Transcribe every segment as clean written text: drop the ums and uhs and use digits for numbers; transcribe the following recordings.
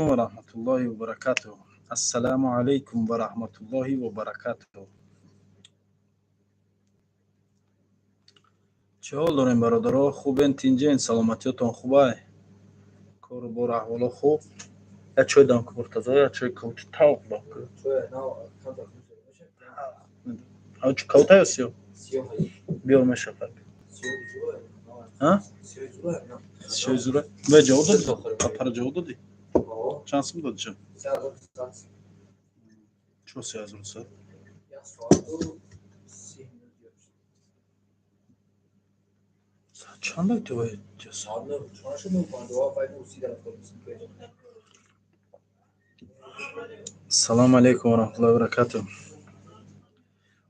Ва раҳматуллоҳи ва баракатуҳ. Ассалому алайкум ва раҳматуллоҳи ва баракатуҳ. Чӣ ҳол дорем, бародаро? Хубен, тинҷен, саломатиётон хубай? Кору бор, аҳволо хуб? Я чой дам ку, Муртазо, я чой кавти тавқ дам ку. Чӣ кавта ё сиёҳ? Биёр, мешафак. А? Сиёҳи зура. Вай ҷавоб додӣ? Папара ҷавоб додӣ? Чанд сум додӣ ча? Чо 3100? Чанд додӣ вай? Салому алайкум ва раҳматуллоҳи ва баракатуҳ.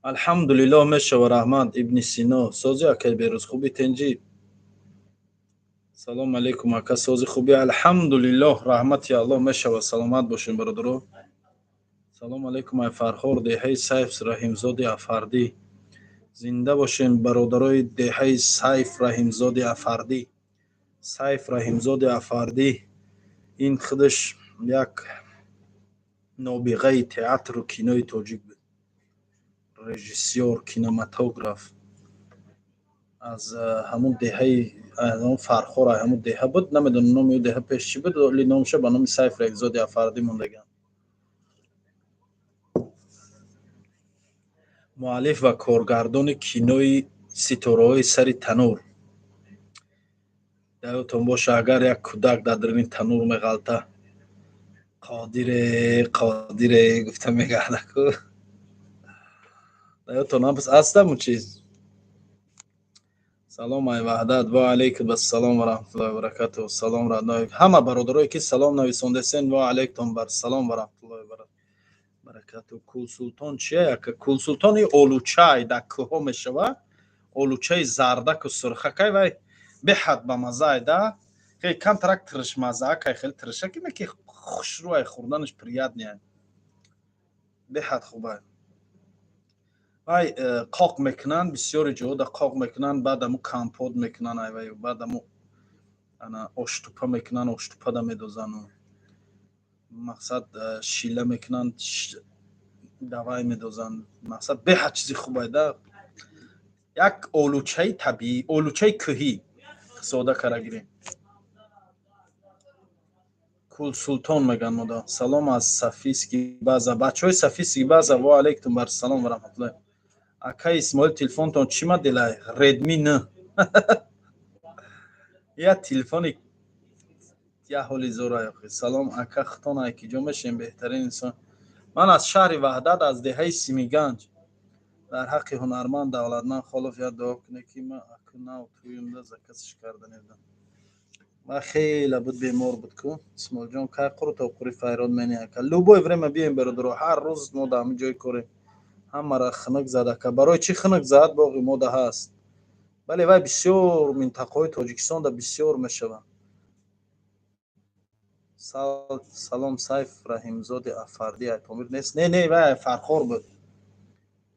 Алҳамдулиллоҳ, мешава, раҳмат. Ибни Сино, сози, акай Берӯз, хуби, тенҷӣ? Салому алайкум, ака, сози, хуби? Алҳамдулиллоҳ, раҳмати Аллоҳ, мешава, саломат бошем, бародаро. Салому алайкум, ай Фархор, деҳаи Сайф Раҳимзоди Афардӣ. Зинда бошем, бародарои деҳаи Сайф Раҳимзоди Афардӣ. Сайф Раҳимзоди Афардӣ ин худаш як нобиғаи театру кинои тоҷик буд, режиссёр, кинематограф, аз ҳамун деҳаи ҳамун Фархор, ҳамун деҳа буд. Намедонам, номи ӯ деҳа пеш чӣ буд, вале номаша ба номи Сайф Раҳимзоди Афардӣ мондагианд. Муаллиф ва коргардони кинои «Ситораҳои сари танур». Даётон боша, агар як кӯдак дар даруни танур меғалта, «Қодире, Қодире» гуфта мегардаку. Даётон аст ҳамун чиз? Салом, ай Ваҳдат. Ва алайкум ассалом ва раҳматуллоҳи ва баракатуҳ. Салом, родной. Ҳама бародарое, ки салом нависондесен, ва алайкум бар салом ва раҳматуллоҳи ва баракатуҳ. Кулсултон чия, яка? Кулсултони олучай дар кӯҳҳо мешава, олучаи зардаку сурхакай, вай беҳад ба маззаай да, хеле камтарак тиришмаззаакай, хеле тиришаки не, ки хушрӯай, хӯрданаш приятный ай, беҳад хубай. Вай қоқ мекунанд, бисёри ҷоҳода қоқ мекунанд, баъд аму компот мекунанд ай вай, баъд аму ана оштупа мекунанд, оштупада медозану мақсад шила мекунанд, давай медозанд. Мақсад, беҳад чизи хубай да, як олучаи табиӣ, олучаи кӯҳӣ, сода кара гирем. Кулсултон меган мода. Салом аз Сафиски база, бачаҳои Сафиски база. Ва алайкум бар салом ва раҳматуллоҳ. Акай Исмоил, телефонтон чӣ моделай? Редми Н я телефони я ҳоли зора. Салом, ака, хутон ай киҷо мешем? Беҳтарин инсон. Ман аз шаҳри Ваҳдат, аз деҳаи Симиганҷ. Дар ҳаққи ҳунарманд Давлатманд Холов як дуо кунед, ки ман аку нав тӯюмда заказш карда небудам ва хеле буд, бемор буд ку. Исмоилҷон, кай қурутоқури файрод мени, ака? Любое время биёем, бародаро, ҳар рӯз мо дар ҳамин ҷои корем. Ҳамаро хунук зад, ака. Барои чӣ хунук зад? Боғи мода ҳаст. Бале, вай бисёр минтақаҳои Тоҷикистонда бисёр мешавад. Салом, Сайф Раҳимзоди Афардӣ ай Помир нест? Не, не, вай Фархор буд.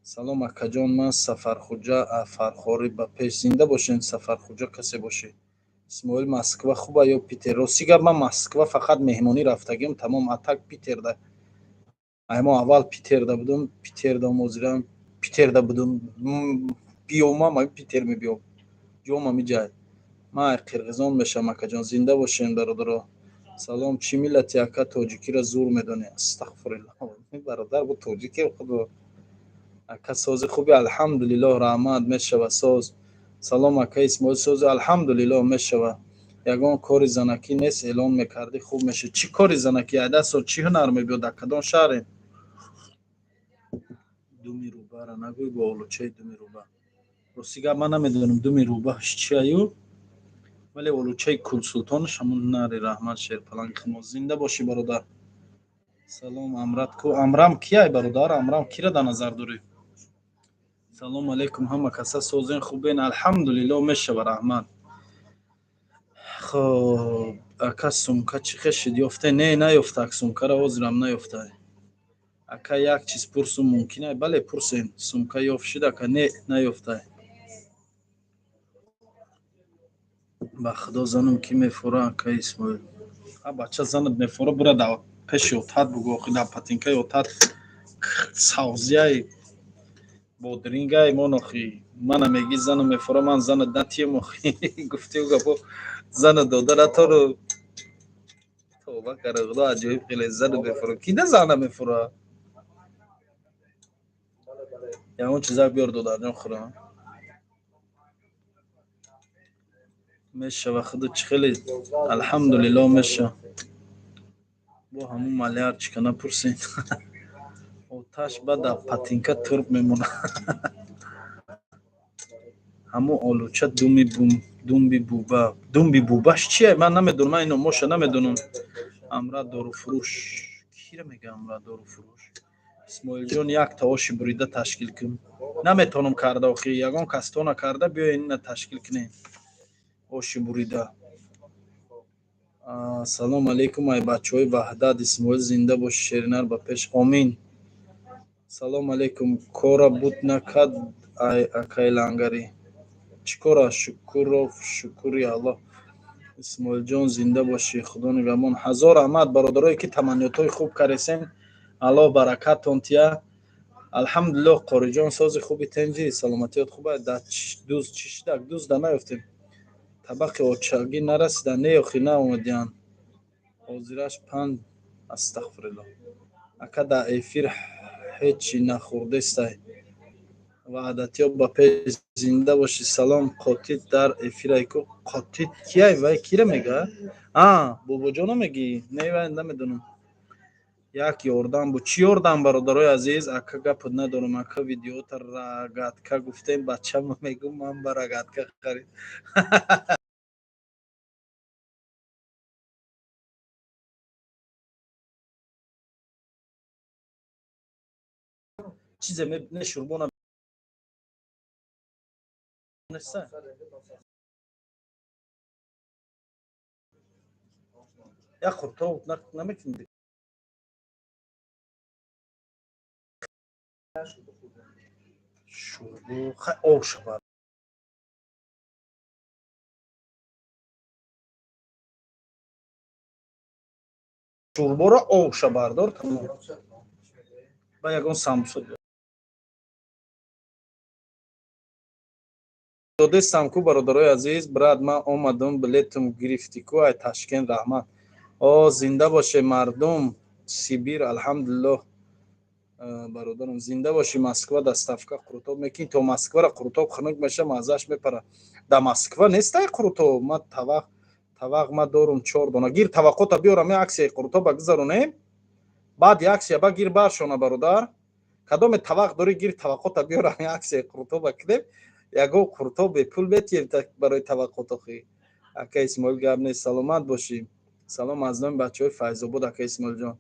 Салом, акаҷон, ман Сафархуҷа Фархорӣ, ба пеш. Зинда бошен, Сафархуҷа касе бошӣ. Исмоил, Москва хуба ё Питер? Рости гап, ман Москва фақат меҳмонӣ рафтагиам, тамом. А так Питерда, мо аввал Питерда будум, Питерда мозирам, Питерда будум, биёмам, Питер мебиём, ҷом ами ҷай. Ман қирғизон мешавам, акаҷон. Зинда бошем, бародаро. Салом, чӣ миллати, ака? Тоҷикиро зур медонӣ. Астағфируллоҳ, бародар, бу тоҷике худо. Ака, сози, хуби? Алҳамдулиллоҳ, раҳмат, мешава, соз. Салом, ака Исмоил, сози? Алҳамдулиллоҳ, мешава. Ягон кори занакӣ нест, эълон мекардӣ, хуб мешуд. Чӣ кори занакӣ? Айдасо, чӣ ҳунар мебиёд? Дар кадом шаҳрем? Думи рӯбара нагӯй, бо олучаи думи рӯба. Рости гап, ман намедонам думи рӯбааш чиаю, вале олучаи Кулсултонаш ҳамун нари. Раҳмат, шерпаланги хумо. Зинда бошӣ, бародар. Салом, Амрат ку? Амрам кияй, бародар? Амрам кира дар назар дорӣ? Салом алейкум, ҳама каса созен, хубен? Алҳамдулиллоҳ, мешава, раҳмат. Хоб, ака, сумка чӣ хешид, ёфте? Не, наёфта, сумкара ҳозирам наёфта. Ака, як чиз пурсум, мумкин? Бале, пурсен. Сумка ёфт шид, ака? Не, наёфта. Ба худо, занум ки мефура, ака Исмоил. А бача занат мефора, бура да пеши отат бугӯ, охи дар патинкаи отат савзияй бодрингай мон. Охи мана меги зана мефора, ман зана натием. Охи гуфтиу гапо зана дода натору, тоба кара, худо, аҷоиб хеле зана мефора. Кида зана мефора? Ягон чизак биёр, додарҷон, хӯра мешава. Худо чӣ хеле, алҳамдулилло, меша. Бо ҳамун маляр чика напурсед. Оташ ба дар патинка турб мемонад. Ҳамун олуча думи думби буба, думби бубаш чие? Ман намедонам, ман ино моша намедонам. Амра доруфурӯш кира мега? Амра доруфурӯш. Исмоилҷон, якта оши бурида ташкил кун. Наметавонам карда, охи ягон кас тона карда. Биё, ина ташкил кунем оши бурида. Салом алейкум, ай бачаҳои Ваҳдат. Исмоил, зинда боши, шеринар ба пеш, омин. Салом алейкум. Кора буд накард, ай акай лангарӣ чӣ кора? Шукуров, шукури Аллоҳ. Исмоилҷон, зинда бошӣ, худо нигаҳбон. Ҳазор раҳмат, бародарое ки таманниётҳои хуб каресем, Аллоҳ баракаттон тия. Алҳамдулиллоҳ, қориҷон, сози хуби, тенҷи, саломатиёт хуба. Дуз чӣ шидак? Дузда наёфтем, табақи очагӣ нарасида. Не, охи наомадиян, ҳозираш панд. Астағфируллоҳ, ака, дар эфир ҳечи нахӯрдестай. Ваҳдатиё ба пеш, зинда бошӣ. Салом, қотит дар эфирай ку? Қотит кияй? Вай кира мега? А, бобоҷоно мегӣ? Не, вай намедонам. Як ёрдам буд. Чӣ ёрдам, бародарои азиз? Ака, гапат надорам. Ака, видеота рогатка гуфтем, бачама мегум, ман ба рогатка харид. Чизе не, шурбона неста. Як хурто намекунӣ? Шурбо хай, об шавад. Шурборо обша бардор, тамом. Ба ягон самбуса додестам ку. Бародарои азиз, брат, ман омадам, билетум гирифтӣ ку, ай Ташкент, раҳмат. О, зинда боше мардум Сибир. Алҳамдулиллоҳ, бародарам, зинда бошӣ. Москва доставка қурутоб мекунӣ? То Москвара қурутоб хунук меша, маззааш мепара. Да Москва нестай қурутоб. Ма тавақ, тавақ ма дорум чор дона. Гир таваққота биёрам, аксияи қурутоба гузаронем, баъди аксия ба гир баршона. Бародар, кадоме тавақ дорӣ, гир таваққота биёрам, аксияи қурутоба кунем, ягон қурутоб бепул метиҳем барои таваққотохи. Ака Исмоил, гап нест, саломат бошӣ. Салом аз номи бачаҳои Файзобод. Ака Исмоилҷон,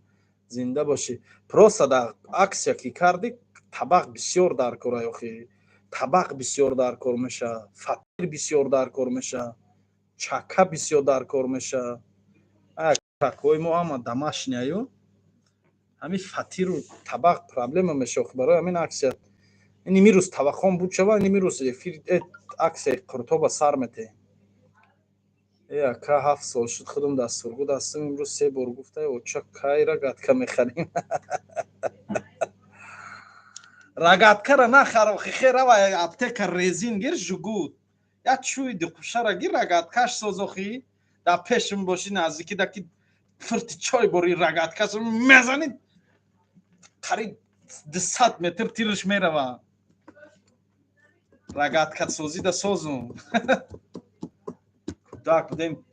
зинда бошӣ. Просто дар аксия ки кардӣ, табақ бисёр дар кор, охи табақ бисёр дар кор меша, фатир бисёр дар кор меша, чака бисёр дар кор меша. Чакҳои мо ҳама домашний аю, ҳамин фатиру табақ проблема меша. Барои ҳамин аксия ин имирӯз тавақхон буд шава, ин имирӯз эфир аксияи қуртоба сар метеҳем. Э ака, 7 сол шуд, худам дар Сургут ҳастам, имрӯз се бор гуфта, оча, кай рогатка мехарем? Рогаткара нахар, охи, хе рава аптека, резин гир, жгут, як чӯи диқушара гир, рогаткаш соз. Охи дар пешм бошӣ, наздикӣ да ки фирти чой бори, рогаткаш мезанӣ, қариб 200 метр тирш мерава. Рогаткасозӣ да созум. Кӯдак будем,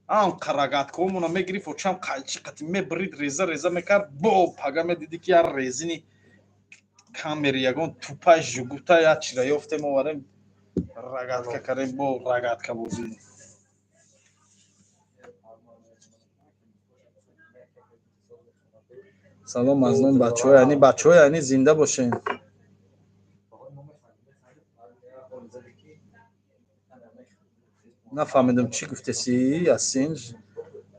ам рогаткаомона мегирифт очам, қайчи қати мебирид, реза реза мекард. Бо пага медидӣ, ки як резини камери, ягон тупай жгута, як чира ёфтем, оварем, рогатка кардем, бо рогатка бозӣ. Салом аз номи бачаҳои ани, бачаҳои ани, зинда бошен. Нафаҳмидам, чӣ гуфтеси, Ясин.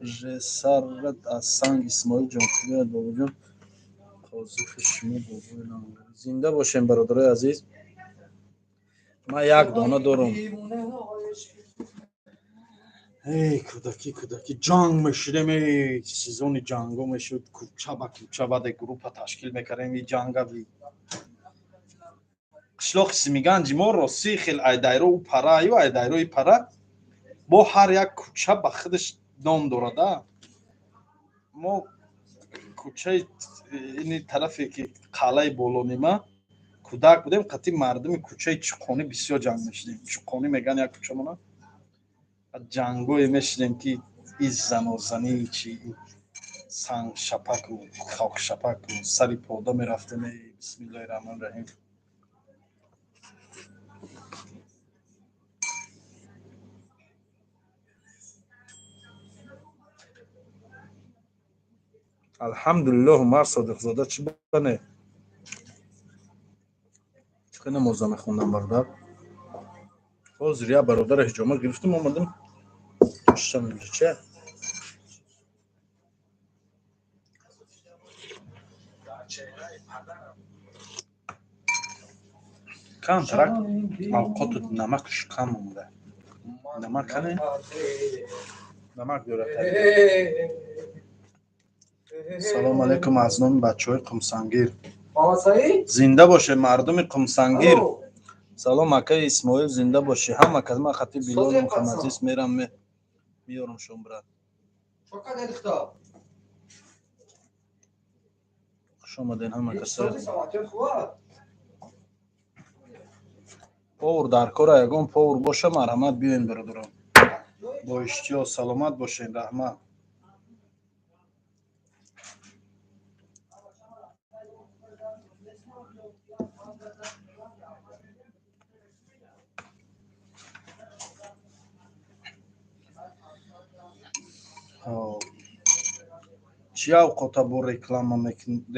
Жесарат аз санг. Исмоил ҷон, худоят, бобоҷон, қозихи шумо, бобои. Зинда бошем, бародарои азиз. Ман як дона дорам. Эй, кӯдакӣ, кӯдакӣ, ҷанг мешудем, эй, сезони ҷанго мешуд, кӯча ба кӯча, баъде группа ташкил мекардем, и ҷангави. Қишлоқи Симиганҷи мо ростӣ хел айдайро ӯ пара аю айдайрои пара, бо ҳар як кӯча ба худаш ном дорада. Мо кӯчаи ини тарафе ки қалъаи Болонима, кӯдак будем, қатъи мардуми кӯчаи Чуқонӣ бисёр ҷанг мешудем. Чуқонӣ мегӯянд як кӯчамона. Ҷангое мешудем, ки и занозанӣ чи, сангшапаку хокшапаку сари пода мерафтем. Эй, бисмиллоҳи раҳмони раҳим. Алҳамдулиллоҳ. Умар Содиқзода, чӣ бане, чӣ намоза мехондам, бародар? Ҳозир як бародаре ҳиҷома гирифтем, омадем, доштам инҷа. Че, камтарак авқоту намакш кам омада. Намак кане, намак дорад. Салом алейкум аз номи бачаҳои Қумсангир. Зинда боше мардуми Қумсангир. Салом, акаи Исмоил, зинда бошӣ. Ҳама кас, ман хати Билол Мухаммадзис мерам, меёрам шом, брат. Хуш омаден ҳама каса. Повар дар кора, ягон повар боша, марҳамат, биёен, бародарон. Бо иштиёқ. Саломат бошен, раҳмат. Чӣ авқота бо реклама,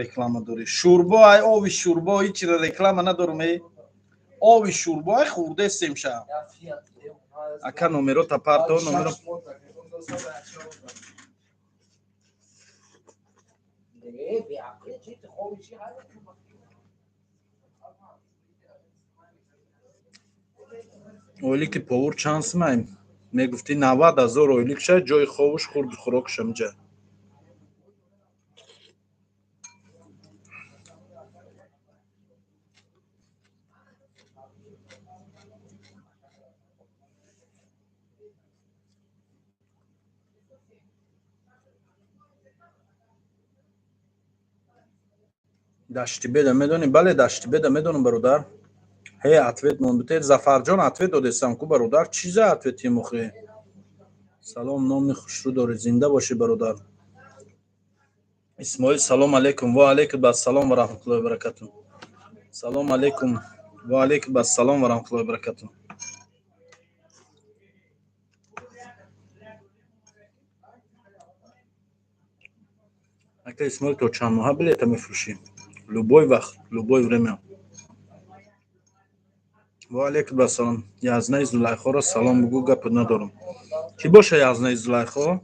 реклама дорӣ? Шӯрбо, ай ови шӯрбо, ҳичира реклама надорум. Э, ови шӯрбо ай хӯрдестем ша. Ака, номерота парто, номеро. Ойлики повар чанд сумай мегуфтӣ? 90 000 ойлик ша, ҷои хобуш, хурду хӯрокаш амҷа. Даштибеда медонӣ? Бале, Даштибеда медонам, бародар. Ҳе, ответ мон битед. Зафарҷон, ответ додестам ку, бародар, чиза ответи мухе? Салом, номи хушрӯ дорӣ, зинда бошӣ, бародар. Исмоил, салом алейкум. Ва алейкум ассалом ва раҳматуллоҳи ва баракату. Салом алейкум. Ва алейкум ассалом ва раҳматуллоҳи ва баракату. Ака Исмоил, то чанд моҳа билета мефурӯшӣ? Любой вақт, любой время. Ва алейкум ассалом. Язнаи Зулайхоро салом бугӯ, гапа надорам. Кӣ боша Язнаи Зулайхо?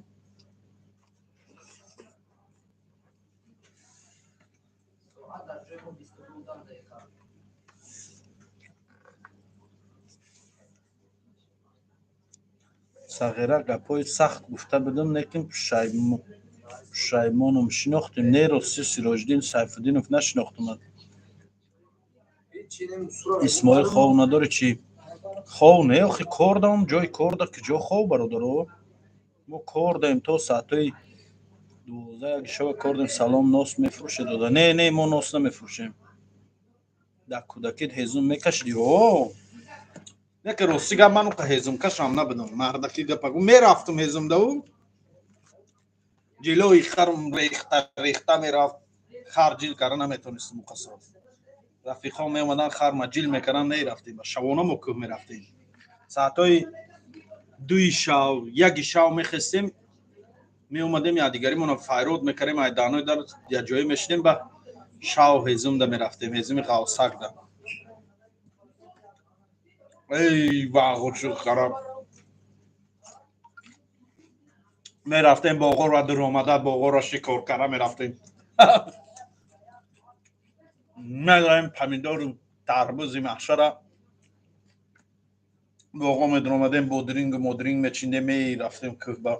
Сағира, гапҳои сахт гуфта будам, лекин пушаймонам. Шинохтем? Не, рости, Сироҷиддин Сайфуддинов, нашинохтумад. Исмоил, хов надорӣ чӣ? Хов не, охи, кор дам, ҷои кор да куҷо хов, бародаро? Мо кор даем то соатҳои 12, як шаба кор дем. Салом, нос мефурӯшед, дода? Не, не, мо нос намефурӯшем. Дар кӯдакит ҳезум мекашидӣ? О, яке рости гап, ман уқа ҳезумкашам набудам. Мардакӣ гапагу, мерафтум ҳезумдаву, ҷилои харм рехта рехта мерафт, хар ҷил карда наметонистум. Уқасо рафиқҳо меомадан, харма ҷил мекардан, мерафтем. Ба шабона мо кӯҳ мерафтем, соатҳои 2-и шав, 1-и шав мехестем, меомадем, якдигаримона файрод мекардем, ай даҳнои дар якҷоя мешидем, ба шав ҳезумда мерафтем, ҳезуми ғавсакда. Эй, вағучу хараб мерафтем, боғорро дуромада, боғорро шикор карда мерафтем, медоем помидору тарбузи маҳшара. Боғо медромадем, бодрингу модринг мечиндем, мерафтем кӯҳ, ба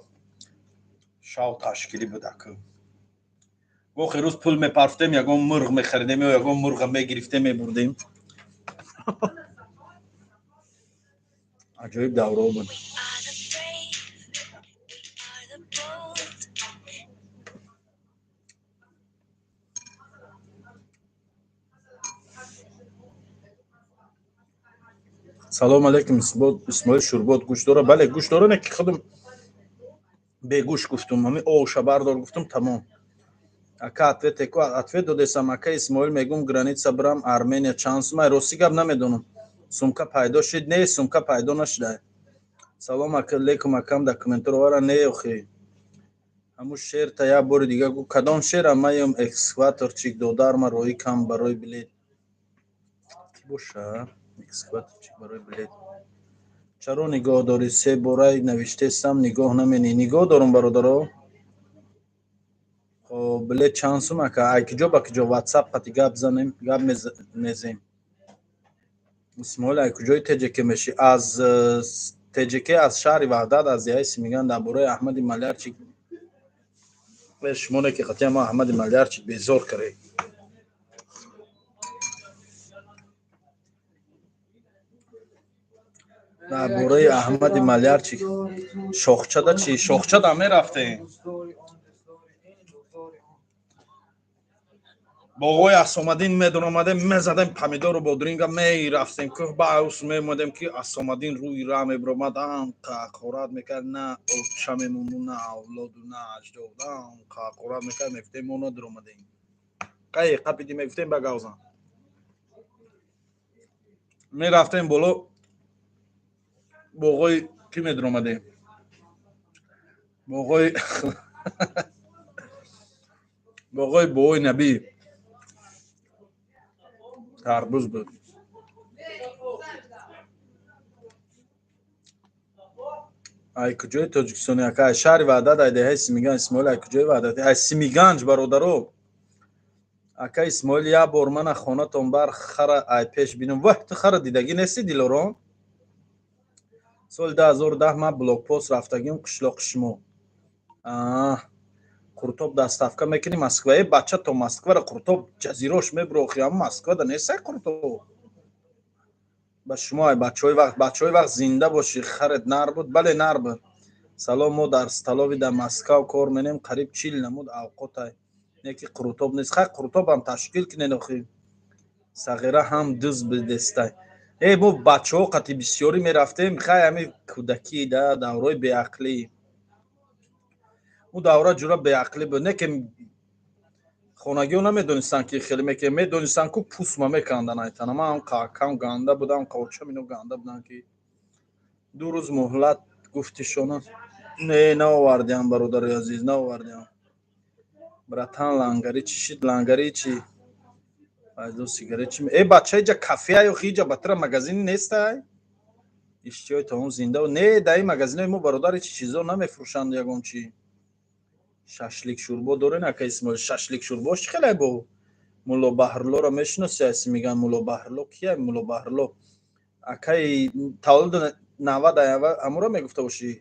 шав ташкилӣ буда кӯҳ. Гохи рӯз пул мепарфтем, ягон мурғ мехаридем ё ягон мурға мегирифтем, мебурдем. Аҷоиб даврао буд. Салом алейкум, Исмоил, шӯрбот гӯшт дора? Бале, гӯшт дора, не ки худам бегӯшт гуфтум, ҳами оша бардор гуфтум, тамом. Ака, ответ эко, ответ додесам, ака Исмоил, мегум, граница бирам Армения чанд сум? Ай, рости гап, намедонам. Сумка пайдо шид? Не, сумка пайдо нашуда. Салом алейкум, акам, документро овара? Не, охи. Ҳамун шерта як бори дига гу. Кадом шера? Маем экскаваторчик, додарма роӣ кам барои билет. Ки боша? Экскаваторчик барои билет. Чаро нигоҳ дорӣ? Се борай навиштесам, нигоҳ наменӣ. Нигоҳ дорум, бародаро. Хоб, билет чанд сум, ака? Ай киҷо ба киҷо? Ватсап қати гап занем, гап мезем. Исмоил, ай куҷои ТҶК мешӣ? Аз ТҶК, аз шаҳри Ваҳдат, аз деҳаи Симиган. Дар бораи Аҳмади Малярчик шумо не ки қатъиян ма Аҳмади Малярчик безор каред. Дар бораи Аҳмади Малярчик шохчада чӣ? Шохчада мерафтем. Боғои Асомаддин медаромадем, мезадем помидору бодринга, мерафтем кӯҳ, ба ус меомадем, ки Асомаддин рӯи раҳ мебиромад, анқа ҳақорат мекард, на оча мемонду, на авлоду, на аҷдод, анқа ҳақорат мекард, мегуфтем, мо надаромадем. Қай қапиди, мегуфтем, ба гавзан. Мерафтем боло, боғои кӣ медаромадем? Боғои бобои Набӣ тарбуз буд. Ай куҷои Тоҷикистони, ака? Ай шаҳри Ваҳдат, ай деҳаи Симиган. Исмоил, ай куҷои Ваҳдат? Ай Симиганҷ, бародаро. Ака Исмоил, як бор мана хонатон бар, хара ай пеш бинам. Ваҳ, ту хара дидагӣ нестӣ, Дилорон? Соли 2010 ман блокпост рафтагим, қишлоқи шумо. Қуртоб доставка мекунӣ Москва? Е, бача, то Москвара қуртоб ҷазирош мебурохи, ам Москвада нестай қуртоб. Ба шумо ай бачаҳои вақт, бачаҳои вақт, зинда бошӣ. Харет нар буд? Бале, нар буд. Салом, мо дар столовый дар Москав кор менем, қариб 40 намуд авқотай, не ки қурутоб нест. Хай, қурутобам ташкил кунед охи. Сағира ҳам дуз бидестай. Э, мо бачаҳо қати бисёрӣ мерафтем, хай, ҳами кӯдакӣ да, давраи беақлӣ. Ӯ давра ҷура беақлӣ буд, не ки хонагиҳо намедонистанд, ки хеле меке, медонистанд ку, пӯстма мекандан айтана. Ман ҳам қакам ганда будам, қочам ино ганда буданд, ки 2 рӯз муҳлат гуфтишона. Не, наовардиам, бародари азиз, наовардиам. Братан, лангари чӣ шид? Лангари чӣ? Файзо, сигарет чӣ? Э, бача, иҷа кафеа ё иҷа батра магазини нестай? Иштиҳои таом зинда. Не, дар ин магазинои мо, бародар, ҳеч чизо намефурӯшанд, ягон чӣ. Шашлик шӯрбо дорен, ака Исмоил? Шашлик шӯрбош чӣ хеле бо? Мулло Баҳруллоро мешиноси? Аси меган, Мулло Баҳрулло кия? Мулло Баҳрулло акаи таваллуди 90 ҳамуро мегуфта бошӣ?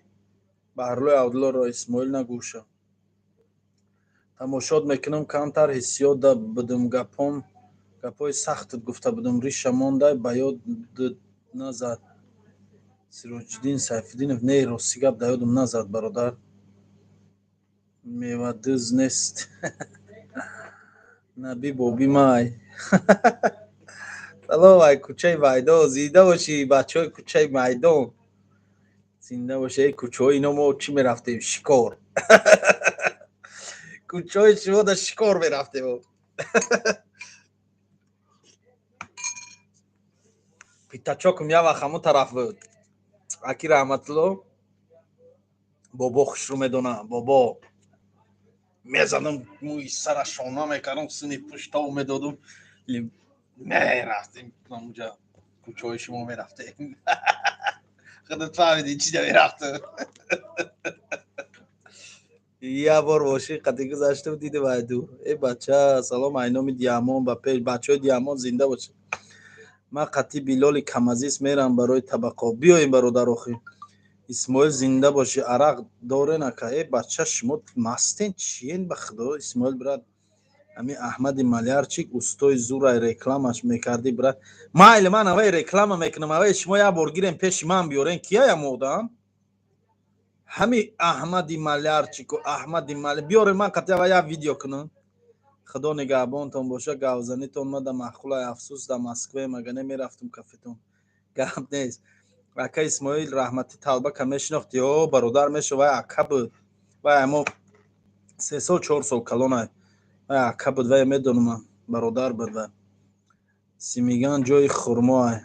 Баҳруллои Абдуллоро Исмоил нагӯша. Тамошот мекунам, камтар ҳиссиёт да будум, гапом гапҳои сахтат гуфта будум, риша мондай, ба ёдат назад. Сироҷиддин Сайфиддинов, не, рости гап, да ёдам назад, бародар. Мевадуз нест. Наби боби май. Салом, ай кӯчаи Майдон, зинда бошӣ, бачаҳои кӯчаи Майдон. Зинда бошӣ, эй кӯчаҳои ино мо чӣ мерафтем? Шикор. Кӯчаҳои шумо да шикор мерафтем. Питачокум як вақт ҳамон тараф буд. Аки Раҳматулло бобо хушрӯ медона, бобо. Мезадам, мӯи сара шона мекардам, сини пуштов медодум. Мерафтем онҷа, кӯчаҳои шумо мерафтем. Худат фаҳмидӣ чӣ ҷа мерафтем. Як бор мошин қати гузаштам, дидам ай дур. Э, бача, салом, ай номи Диамон ба пеш, бачаҳои Диамон зинда бошед. Ман қатъи Билоли Камазист мерам барои табақо. Биёем, бародар, охи. Исмоил, зинда бошӣ. Арақ дорен, ака? Э, бача, шумо мастен, чиен, ба худо? Исмоил, брат, ами Аҳмади Малярчик устои зурай, рекламаш мекардӣ, брат. Майли, ман авай реклама мекунам, авай шумо як бор гирем, пеши ман биёрен. Кияям одам ҳами Аҳмади Малярчику Аҳмади Мал биёрен, ман қатъи авай як видео кунам. Худо нигаҳбонтон боша, гавзанитон мада маъқулай. Афсӯс, дар Москваем, ага намерафтум кафетон. Гап нест. Ака Исмоил, Раҳматӣ Талбака мешинохт? Ё, бародар меша, вай ака буд. Вай амо 3 сол, 4 сол калонай. Вай ака буд, вай медонам, бародар буд. Вай Симиган ҷои хурмоай.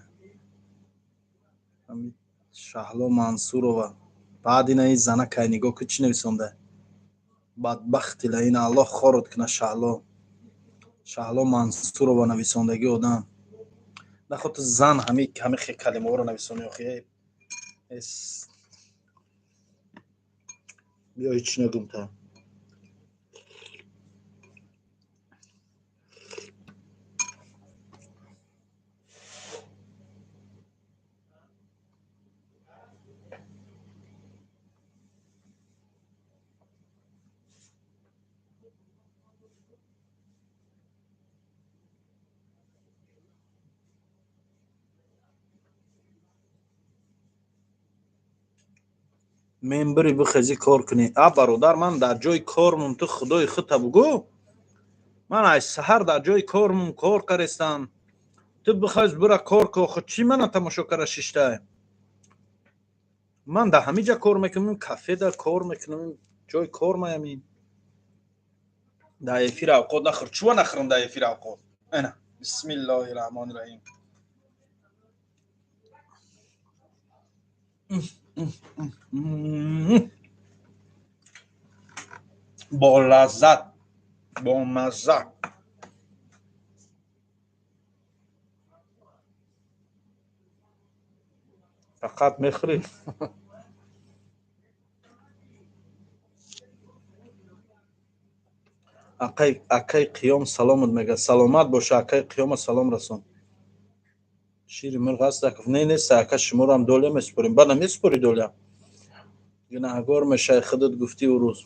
Шаҳло Мансурова, баъд ина ин занакай, нигоҳ ку, чӣ нависонда, бадбахти лаина, Аллоҳ хорот куна. Шаҳло, Шаҳло Мансурова нависондагӣ одам. Нахо ту зан ҳами ҳами хе калимаҳоро нависонӣ, охи. Биё, ҳеҷ нагум та. Мембари бихезӣ, кор кунӣ. А, бародар, ман дар ҷои кормум, ту худои худта бугӯ, ман ай саҳар дар ҷои кормум кор карестам. Ту бихез, бура, кор ку. Охи, чӣ мана тамошо кара шиштай? Ман дар ҳамин ҷа кор мекунам, кафеда кор мекунам, ҷои кор маямин. Дар эфир авқот нахӯр. Чува нахӯрам дар эфир авқот? Ана, бисмиллоҳи раҳмони раҳим. Бо лаззат, бо мазза. Фақат мехӯрӣ. Акай Қиём саломат мега. Саломат боша, акай Қиёма салом расон. Шири мурғ ҳаст? Не, нест, ака. Шуморам доля месупорем, баъд намесупорӣ доля, гунаҳгор мешавӣ, худат гуфтӣ ӯ рӯз.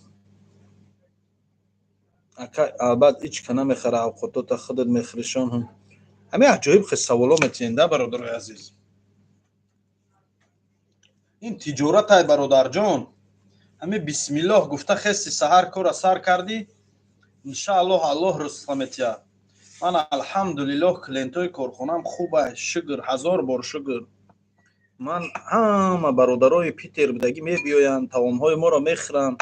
Ака, албат ҳеҷ ка намехара авқотота, худат мехӯришон. Ҳамин аҷоиб хе саволо метиҳен да, бародарои азиз. Ин тиҷоратай, бародарҷон. Ҳамин бисмиллоҳ гуфта, хести, саҳар кора сар кардӣ, иншааллоҳ, Аллоҳ ризқа метиҳад. Ман, алҳамдулиллоҳ, клиентои корхонаам хубай, шукр, ҳазор бор шукр. Ман ҳама бародарои Питер будагӣ мебиёянд, таомҳои моро мехӯранд,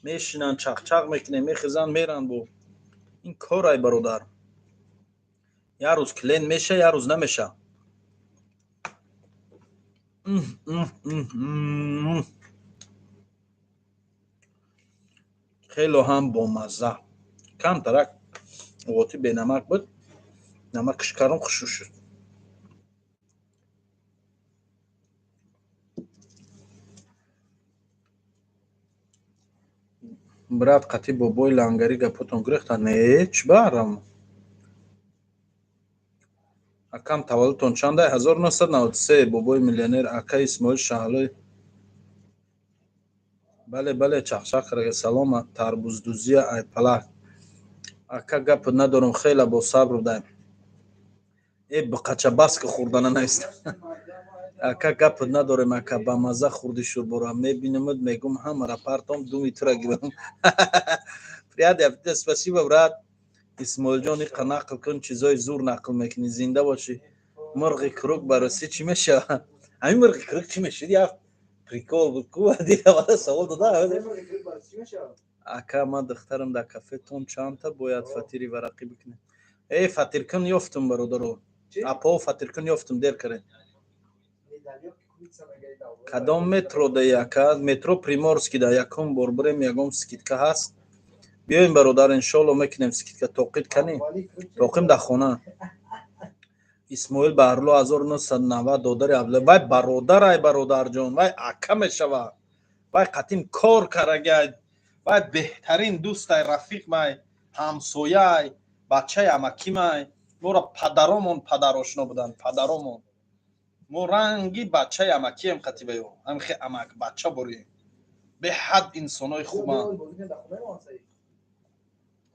мешинанд, чақчақ мекунем, мехезанд, меранд. Бо ин корай, бародар, як рӯз клиент меша, як рӯз намеша. Хело ҳам бомазза. Камтарак оти бенамак буд, намакш кардам, хушрӯ шуд. Брат, қатъи бобои лангарӣ гапотон гирехта? Не, чӣ барам? Акам, таваллудтон чанда? 1993. Бобои миллионер, ака Исмоил, Шаҳлои. Бале, бале, чақчақ карага. Салом, тарбуздузия айпалак. Ака, гап надорам, хеле босабр будаем. Э, бқача, бас ки, хӯрдана нависта. Ака, гап надорем, ака, ба мазза хӯрди шӯрбора. Мебинамуд, мегум, ҳамара партом, думи тура гирам. Приятный аппетит, спасибо, брат. Исмоилҷон, иқа нақл кун, чизои зур нақл мекунӣ, зинда бошӣ. Мурғи крук ба русӣ чӣ мешавад? Ҳамин мурғи крук чӣ мешуд? Як прикол буд ку, дила савол дода. Ака, ман духтарам дар кафетон, чандта бояд фатири варақӣ бикунем? Э, фатиркун ёфтум, бародаро, апо, фатиркун ёфтум, дер карем. Кадом метро да, ака? Метро Приморский да. Якум бор бирем, ягон скидка ҳаст, биёем, бародар, иншоалло, мекунем скидка. Тоқид канем, тоқим дар хона. Исмоил Баҳрулло, 1990, додари Абдулла. Вай бародарай, бародарҷон, вай ака мешавад, вай қатим кор карагай, вай беҳтарин дӯстай, рафиқмай, ҳамсояй, бачаи амакимай. Моро падаромон падарошно буданд, падаромон. Мо ранги бачаи амакием қатибаё, ҳамхе амак бача борем. Беҳад инсонои хубанд,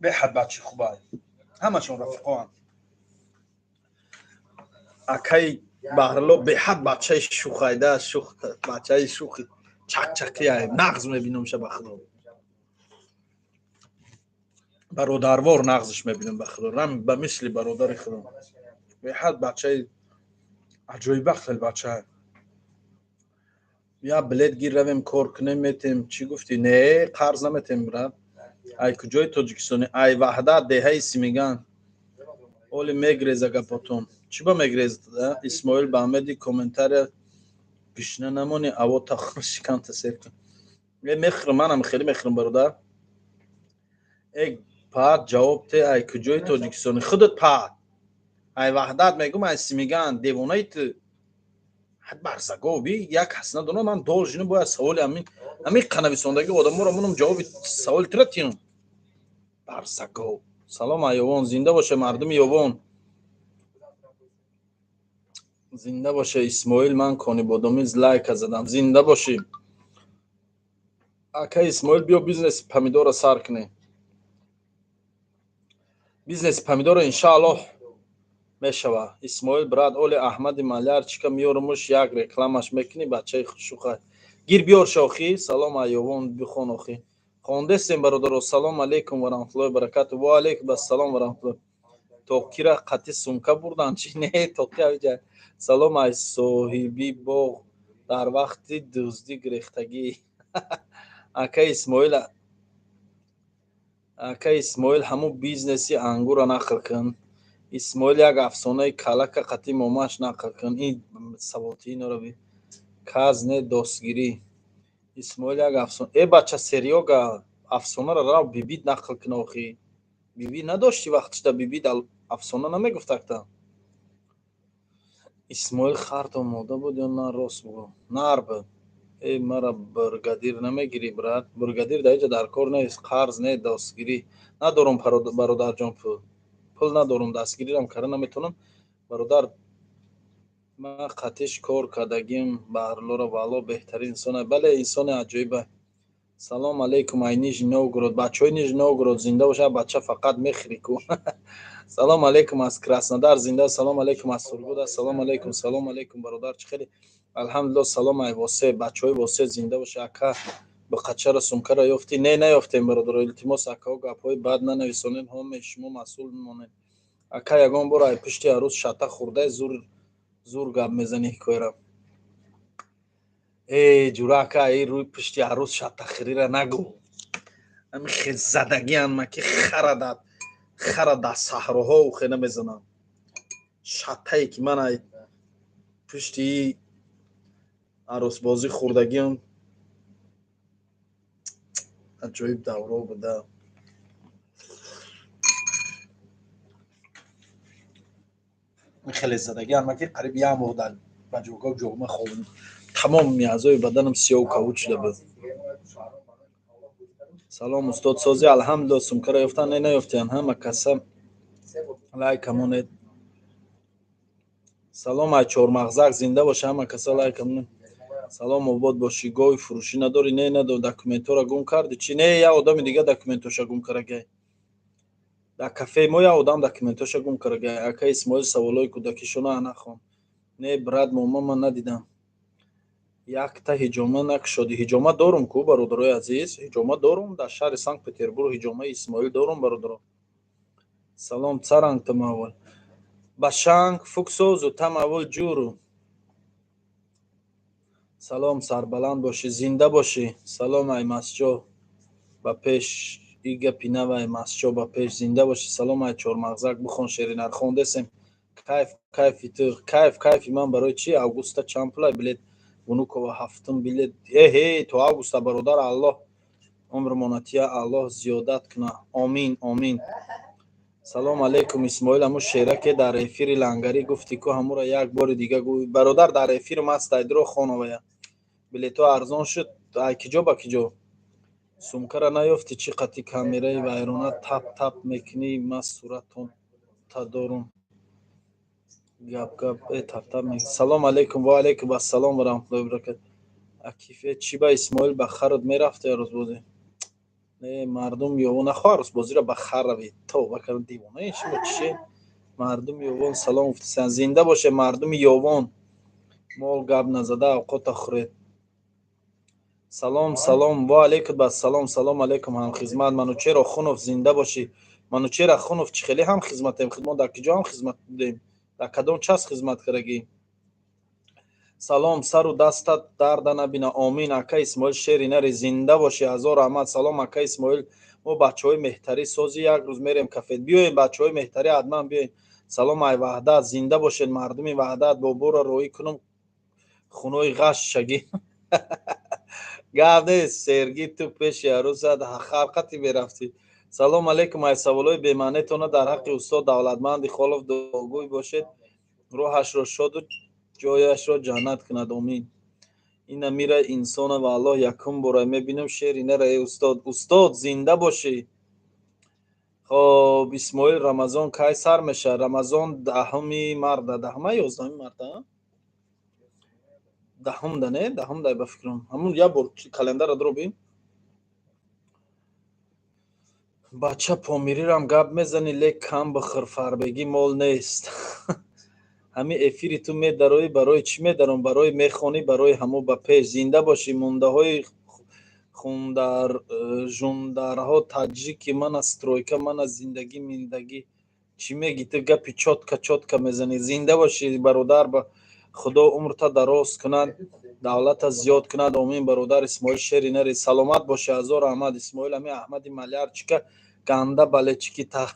беҳад бачаи хубанд, ҳамашон рафиқоанд. Акаи Баҳрило беҳад бачаи шухайда, шух, бачаи шухи чақчақия, нағз мебинамша, ба худо, бародарвор нағзш мебинам, ба худо, ба мисли бародари худо. Беҳад бачаи аҷоиба, хел бача. Я билет гир, равем, кор кунем, метем. Чӣ гуфтӣ? Не, қарз наметем, брат. Ай куҷои Тоҷикистони? Ай Ваҳдат, деҳаи Симиган. Оли мегреза гапотон. Чӣ ба мегрез? Исмоил, ба Аҳмеди комментария гишна намони, аво тахр шиканта сер кун. Э, мехӯрам, манам хеле мехӯрам, бародар. Э, паат, ҷавоб те, ай куҷои Тоҷикистони? Худат паат. Ай Ваҳдат мегум, ай Симиган, девонаи ту. Ҳад барзаго би як кас надонам, ман должен бояд саволи ҳамин қанависондагӣ одаморо монам, ҷавоби саволи тура тиём. Барзаго. Салом, Айёвон, зинда боше мардуми Ёвон. Зинда боше Исмоил, ман Конибодомиз лайка задам. Зинда бошӣ. Ака Исмоил, биё бизнеси помидора сар кунем. Бизнеси помидора иншааллоҳ мешава. Исмоил брат, оли Аҳмади Малярчика меёрумуш, як рекламаш мекунӣ, бачаи шуха. Гир биёр шохӣ. Салом, Айёвон, бихон охӣ. Хондестем, бародаро. Салом алейкум ва раҳматуллоҳи баракату. Ва алейкум ассалом ва раҳматуллоҳ. Тоқира қати сумка бурдан чи? Не, тоқи авҷа. Салом, ай соҳиби боғ дар вақти дуздӣ гирехтагӣ. Ака Исмоил, ака Исмоил, ҳамун бизнеси ангура нақл кун. Исмоил, як афсонаи калака қати момаш нақл кун. Ин савоти инора би. Каз не достгирӣ. Исмоил, як афсона. Э, бача, серёга, афсонара рав бибит нақл кун охӣ. Биби надошти вақтишда, бибит афсона намегуфтакта. Исмоил, харт омода буд ё на, рост бугӯ? Нар буд. Э, мара бригадир намегирӣ, брат? Бригадир дар иҷа дар кор нест. Қарз не, дастгирӣ надорум, бародарҷон, пул надорум, дастгирирам карда наметавонам, бародар. Ман қатиш кор кардагим Баҳруллоро, валло, беҳтарин инсоне. Бале, инсони аҷоиба. Салом алейкум, ай Нижний Новгород. Бачаҳои Нижний Новгород зинда боша, бача, фақат мехӯри ку. Салом алейкум аз Краснодар, зинда. Салом алейкум аз Сургуда. Салом алейкум, салом алейкум, бародар, чӣ хеле? Алҳамдулилло. Салом ай Восе, бачаҳои Восе зинда боша. Ака, бақачара сумкара ёфтӣ? Не, наёфтем, бародаро. Илтимос, акаҳо, гапҳои бад нанависонед, ҳоме шумо масъул мемонед. Ака, ягон бор ай пушти арӯз шата хӯрдаи? Зур зур гап мезанӣ, ҳикояра. Э, ҷура, ака, и рӯи пушти арӯз шатахӯрира нагӯ. Ами хезадагиан ма ки хара дар саҳроҳо ухе намезанам. Шатае ки ман ай пушти арӯсбозӣ хӯрдагиам, аҷоиб давро буда. Хеле задагиам ма ки қариб як моҳ дар ба ҷойгоҳ ҷома хобидам. Тамоми аъзои баданам сиёҳу кабуд шуда буд. Салом, устод, сози? Алҳамдулилло. Сумкара ёфтан? Не, наёфтиян. Ҳама каса лайка монед. Салом ай Чормағзак, зинда боша, ҳама каса лайка монед. Салом, обод бошӣ. Гови фурӯшӣ надорӣ? Не, надорам. Документҳоро гум кардӣ чӣ? Не, як одами дига документҳоша гум кардагай. Дар кафеи мо як одам документҳоша гум кардагай. Ака Исмоил, саволҳои кӯдакишона нахон. Не, брат, мома ман надидам. Якта ҳиҷома накушодӣ? Ҳиҷома дорум ку, бародарои азиз, ҳиҷома дорум. Дар шаҳри Санкт Петербург ҳиҷомаи Исмоил дорум, бародаро. Салом, царанг тамаввал. Башанг фуксозу тамаввал ҷуру. Салом, сарбаланд бошӣ, зинда бошӣ. Салом ай Масҷо, ба пеш. И гапи навай, Масҷо, ба пеш, зинда бошӣ. Салом ай Чормағзак, бихон шеринар. Хондесем. Кайф кайфи ту, кайф кайфи ман барои чӣ? Августа чанд пулай билет Внуково ҳафтум билет? Эҳе, то августа, бародар, Аллоҳ умрмонатия, Аллоҳ зиёдат куна. Омин, омин. Салом алейкум, Исмоил, ҳамун шераке дар эфири лангарӣ гуфтӣ ку, ҳамура як бори дига гӯй, бародар. Дар эфирм аст, айдро хоновая. Билетҳо арзон шуд? Ай киҷо ба киҷо? Сумкара наёфтӣ чӣ? Қати камераи вайрона тап тап мекунӣ, ман суратонта дорум. Гап гап таптап. Салом алейкум. Ва алейкум ассалом ва раҳматуллоҳи ва баракат. Акифе, чӣ ба Исмоил ба харат мерафти арӯсбозӣ? Не, мардум ёвон нахоҳ арӯсбозиро ба хар равед. Тавба кардам, девонаи шумо чише? Мардуми ёвон салом гуфтасан. Зинда боше, мардуми ёвон. Мол гап назада авқота хӯред. Салом, салом, ва алейкум ассалом. Салом алейкум, ҳамхизмат Манучер Охунов, зинда бошӣ. Манучер Ахунов, чӣ хеле ҳамхизматем? Мо дар куҷо ҳамхизмат будем? Дар кадом час хизмат кардагӣ? Салом, сару дастат дарда набина, омин. Ака Исмоил, шери нари, зинда бошӣ, ҳазор раҳмат. Салом, ака Исмоил, мо бачаҳои меҳтарӣ сози, як рӯз мерем кафе. Биёем, бачаҳои меҳтарӣ, ҳатман биёем. Салом, ай Ваҳдат, зинда бошед, мардуми Ваҳдат. Боборо роҳӣ кунам, хунои ғаш шагӣ. Гап нест, Серги, ту пеши арӯсат харқати мерафтӣ. Салом алейкум. Ай саволҳои бемаънетона дар ҳаққи устод Давлатманди Холов дуогӯй бошед, рӯҳашро шоду ҷояшро ҷаннат кунад, омин. Ина мира инсона ва Аллоҳ якум бора мебинам, шери нара, э устод. Устод, зинда бошӣ. Хоб, Исмоил, Рамазон кай сар мешавад? Рамазон 10-уми марта, 10-ума, 11-уми марта, 10-умда, не, 10-умда ба фикрам. Ҳамун як бор календарро дробим. Бача, помирирам гап мезанӣ, лек кам бихӯр, фарбегӣ мол нест. Ҳамин эфири ту медароӣ, барои чӣ медаром? Барои мехонӣ, барои ҳамо ба пеш. Зинда бошӣ. Мундаҳои хундар жундарҳо таҷики мана стройка, мана зиндагӣ миндагӣ. Чӣ мегӣ ту? Гапи чётко чётко мезанӣ. Зинда бошӣ, бародар, ба Худо умрта дароз кунад, давлата зиёд кунад, омин. Бародар Исмоил, шери нари, саломат бошӣ, ҳазор раҳмат. Исмоил, ҳамин Аҳмади Малярчика ганда балечики та.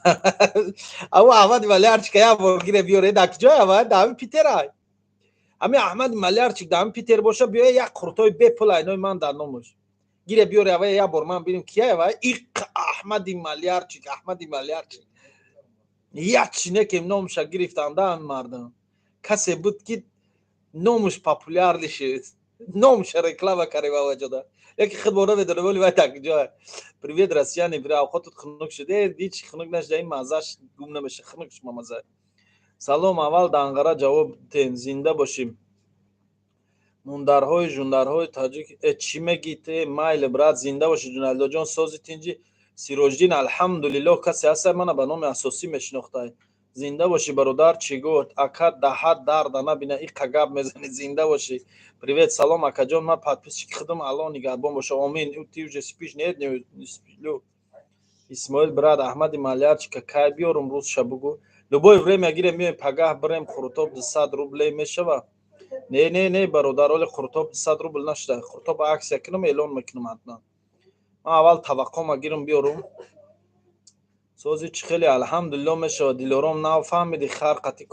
Аву Аҳмади Малярчика як бор гире биёре, дар куҷоя ва? Дар ҳамин Питерай. Ҳамин Аҳмади Малярчик дар ҳамин Питер боша, биёя, як қуртои бепул айнои ман дар номаш. Гире биёре ава, як бор ман бинем кияй ва. Иқ Аҳмади Малярчик, Аҳмади Малярчик. Як чине ки номша гирифтанда ҳамин мардум. Касе буд ки номуш популярный шуд. Номша реклама карем аваҷода. Яки худ бо намедонам, вале вай так ҷоя. Привет, россияне, бира, авқотут хунук шуд. Э, ҳеч хунук нашуда, ин маззаш гум намеша, хунук шума мазза. Салом, аввал данғара ҷавоб тен, зинда бошем. Мундарҳои жундарҳои таҷик, э, чӣ мегӣ те? Майли, брат, зинда бошӣ, Ҷуналдоҷон, сози, тинҷи. Сироҷиддин, алҳамдулиллоҳ, касе ҳаста, мана ба номи асосӣ мешинохтай. Зинда бошӣ, бародар, чӣ гуфт? Ака, даҳат дарда набина, иқа гап мезанӣ, зинда бошӣ. Привет, салом, акаҷон, ман подписчики худам, Аллоҳ нигаҳбон боша, омин. Ты уже спишь? Нет, не сплю. Исмоил, брат, Аҳмади Малярчика кай биёрум, рӯзша бугӯ. Любое время гирем, меоем, пагаҳ бирем. Қурутоб 200 рублей мешава? Не, не, не, бародар, оли қурутоб 200 рубл нашуда. Қурутоб акция кунам, эълон мекунам ҳатман. Ман аввал таваққома гирам, биёрум. Сози, чӣ хеле, алҳамдулилло, мешавад. Дилором, нав фаҳмиди, хар қати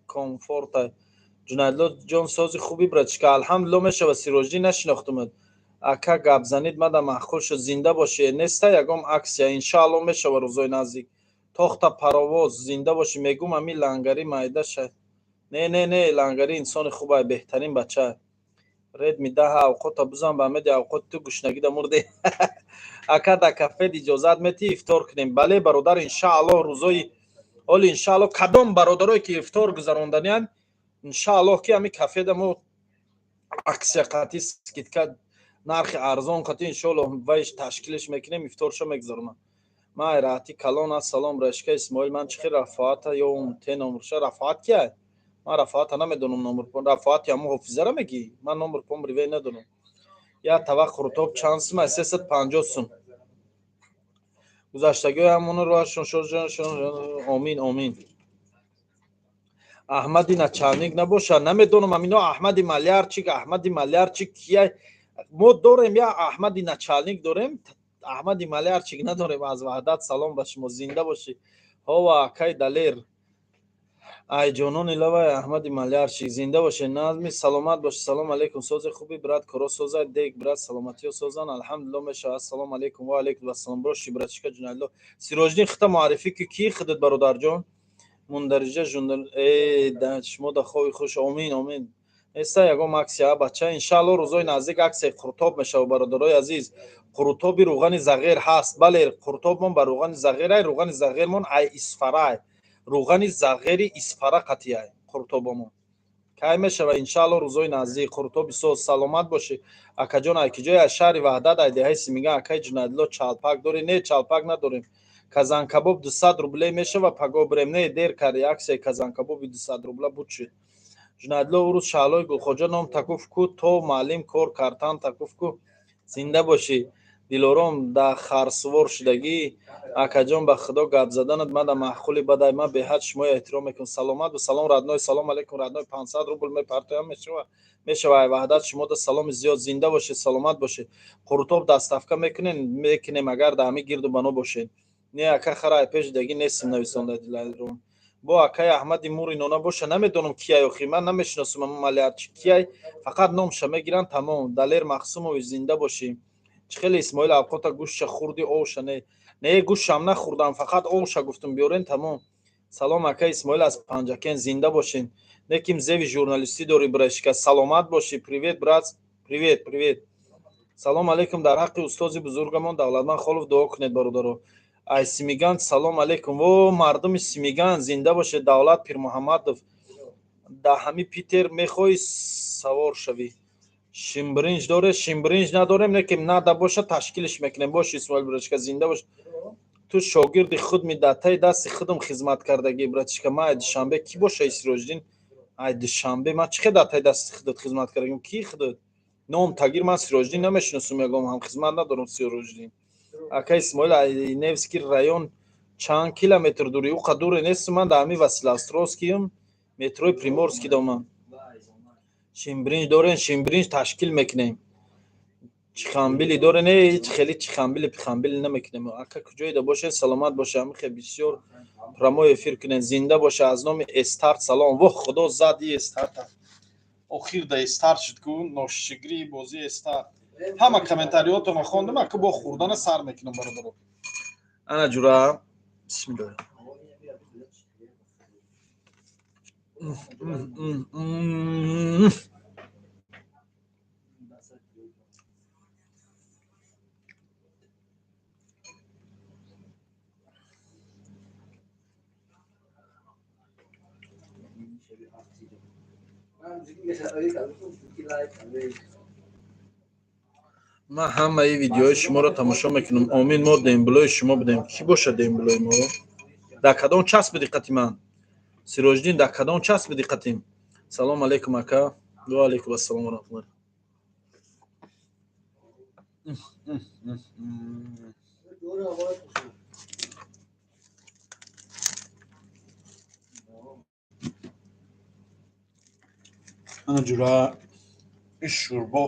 комфорта. Ҷунайдло ҷон, сози, хуби, братишка, алҳамдулилло, мешавад. Сироҷиддин, нашинохтумад. Ака, гап занид, мада маъқул шуд, зинда бошӣ. Неста ягон акция? Иншаалло, мешава рӯзои наздик. Тохта паровоз, зинда бошӣ. Мегум, ами лангари майда ша. Не, не, не, лангари инсони хубай, беҳтарин бача. Редми 10 авқота бузан, ба меди авқоти ту гушнагида мурде. Ака, да кафед иҷозат метӣ ифтор кунем? Бале, бародар, иншааллоҳ, рӯзои оли, иншааллоҳ, кадом бародарое ки ифтор гузаронданиянд, иншааллоҳ, ки ҳами кафеда мо акция қатӣ, скидка, нархи арзон қатӣ, иншоаллоҳ, вайш ташкилш мекунем, ифторшо мегузаронам. Ман айраҳати калон аст. Салом, рашка Исмоил, ман чӣ хел Рафоата ё те номурша? Рафоат кия? Ман Рафоата намедонам. Номур Рафоати ҳамун ҳофизара мегӣ? Ман номур помриве надонам. Як тавақ қурутоб чанд сум? 350 сум. Гузаштагиҳои ҳамоно роҳашон, омин, омин. Аҳмади начальник набошад? Намедонам, амино Аҳмади Малярчик, Аҳмади Малярчик кия? Мо дорем, як Аҳмади начальник дорем, Аҳмади Малярчик надорем. Аз Ваҳдат салом ба шумо, зинда бошӣ. Ҳова, акай Далер, ай ҷонони лавай, Аҳмади Малярчик, зинда бошед. Назми, саломат бошӣ. Салом алейкум, сози, хуби, брат, коро созай, дег, брат, саломатиё созан, алҳамдулилло, мешавад. Ассалому алейкум. Ва алейкум ассалом, боши, братишка Ҷуналло. Сироҷиддин, хита муаррифӣ ки, ки худат, бародарҷон. Мундариҷа э, шумо да хови хуш, омин, омин. Неста ягон акция, бача? Иншаалло, рӯзои наздик аксияи қурутоб мешавад, бародарои азиз. Қурутоби рӯғани зағир ҳаст, бале, қурутобмон ба рӯғани зағирай, рӯғани зағирмон ай Исфарай, рӯғани зағири Исфара қатиай. Қуртобомон кай мешава? Иншаалло, рӯзои наздик. Қуртоби соз, саломат бошӣ, акаҷон. Ай киҷои? Аз шаҳри Ваҳдат, ай деҳаи Симиган. Акаи Ҷунайдулло, чалпак дорӣ? Не, чалпак надорем. Казанкабоб 200 рублей мешава, паго бирем. Не, дер карди, аксияи казанкабоби 200 рубла буд, шуд. Ҷунайдулло, урӯз Шаҳлои Гулхоҷа ном такуф ку, то маълим кор картан такуф ку. Зинда бошӣ. Дилором, да харсувор шудагӣ. Акаҷон, ба худо, гап заданат мада маъқули бадай, ман беҳад шуморо эҳтиром мекунам. Саломат бо. Салом, родной. Салом алейкум, родной. 500 рубл мепартоям, мешава? Мешава. Ай Ваҳдат шумода саломи зиёд. Зинда бошед, саломат бошед. Қурутоб доставка мекунем? Мекунем, агар дар ҳамин гирду бано бошед. Не, ака, хара ай пеш даги нестим, нависонда Дилором. Бо акаи Аҳмади Мури нона боша, намедонам кияй, охи ман намешиносам малиарчи кияй, фақат номша мегиранд, тамом. Далер Махсумович, зинда бошӣ. Чӣ хеле, Исмоил, авқота гӯшша хурди, овша? Не, не, гӯшшам нахӯрдам, фақат овша гуфтум биёрен, тамом. Салом, ака Исмоил, аз Панҷакен. Зинда бошен. Неким зеви журналистӣ дорӣ, братишка, саломат бошӣ. Привет, брат, привет, привет. Салом алейкум, дар ҳаққи устози бузургамон Давлатманд Холов дуо кунед, бародаро. Ай Симиган салом алейкум. Во, мардуми Симиган, зинда бошед. Давлат Пирмуҳаммадов, да ҳами Питер мехоҳӣ савор шавӣ? Шимбиринҷ доре? Шимбиринҷ надорем, лекин нада боша, ташкилиш мекунем. Бош, Исмоил братишка, зинда бош. Ту шогирди худ миддатаи дасти худам хизмат кардагӣ, братишка. Ман ай Душанбе кӣ боша, Сироҷиддин? Ай Душанбе ман чӣ хел датаи дасти худат хизмат кардагим? Ки худат ном тагир, ман Сироҷиддин намешиносум, ягон ҳам хизмат надорам. Сироҷиддин. Ака Исмоил, ай Невский район чанд километр дури? Уқа дуре нестум, ман дар ҳами Василеостровскиюм, метрои Приморский домам. Шимбиринҷ дорем? Шимбиринҷ ташкил мекунем. Чихамбили доре? Не, ҳеҷ хели чихамбили пихамбили намекунем. Ака, куҷоида бошед, саломат боша. Ҳамихе бисёр прямой эфир кунед. Зинда боша. Аз номи Эстарт салом. Воҳ, худо зад и Эстарта, охир да Эстарт шуд ку, ношигирии бозии Эстарт. Ҳама комментариётонро хондам, ака, бо хӯрдана сар мекунам, бародаро. Ана, ҷура, бисмиллоҳ. Ман ҳамаи видеои шуморо тамошо мекунам. Омин, мо демблои шумо будем. Кӣ бошад демблои мо? Дар кадом часби диққати ман, Сироҷиддин, дар кадом часби диққатим? Салом алейкум, ака. Ва алейкум ассалом ва раҳматуллоҳ. Ана, ҷура, ин шӯрбо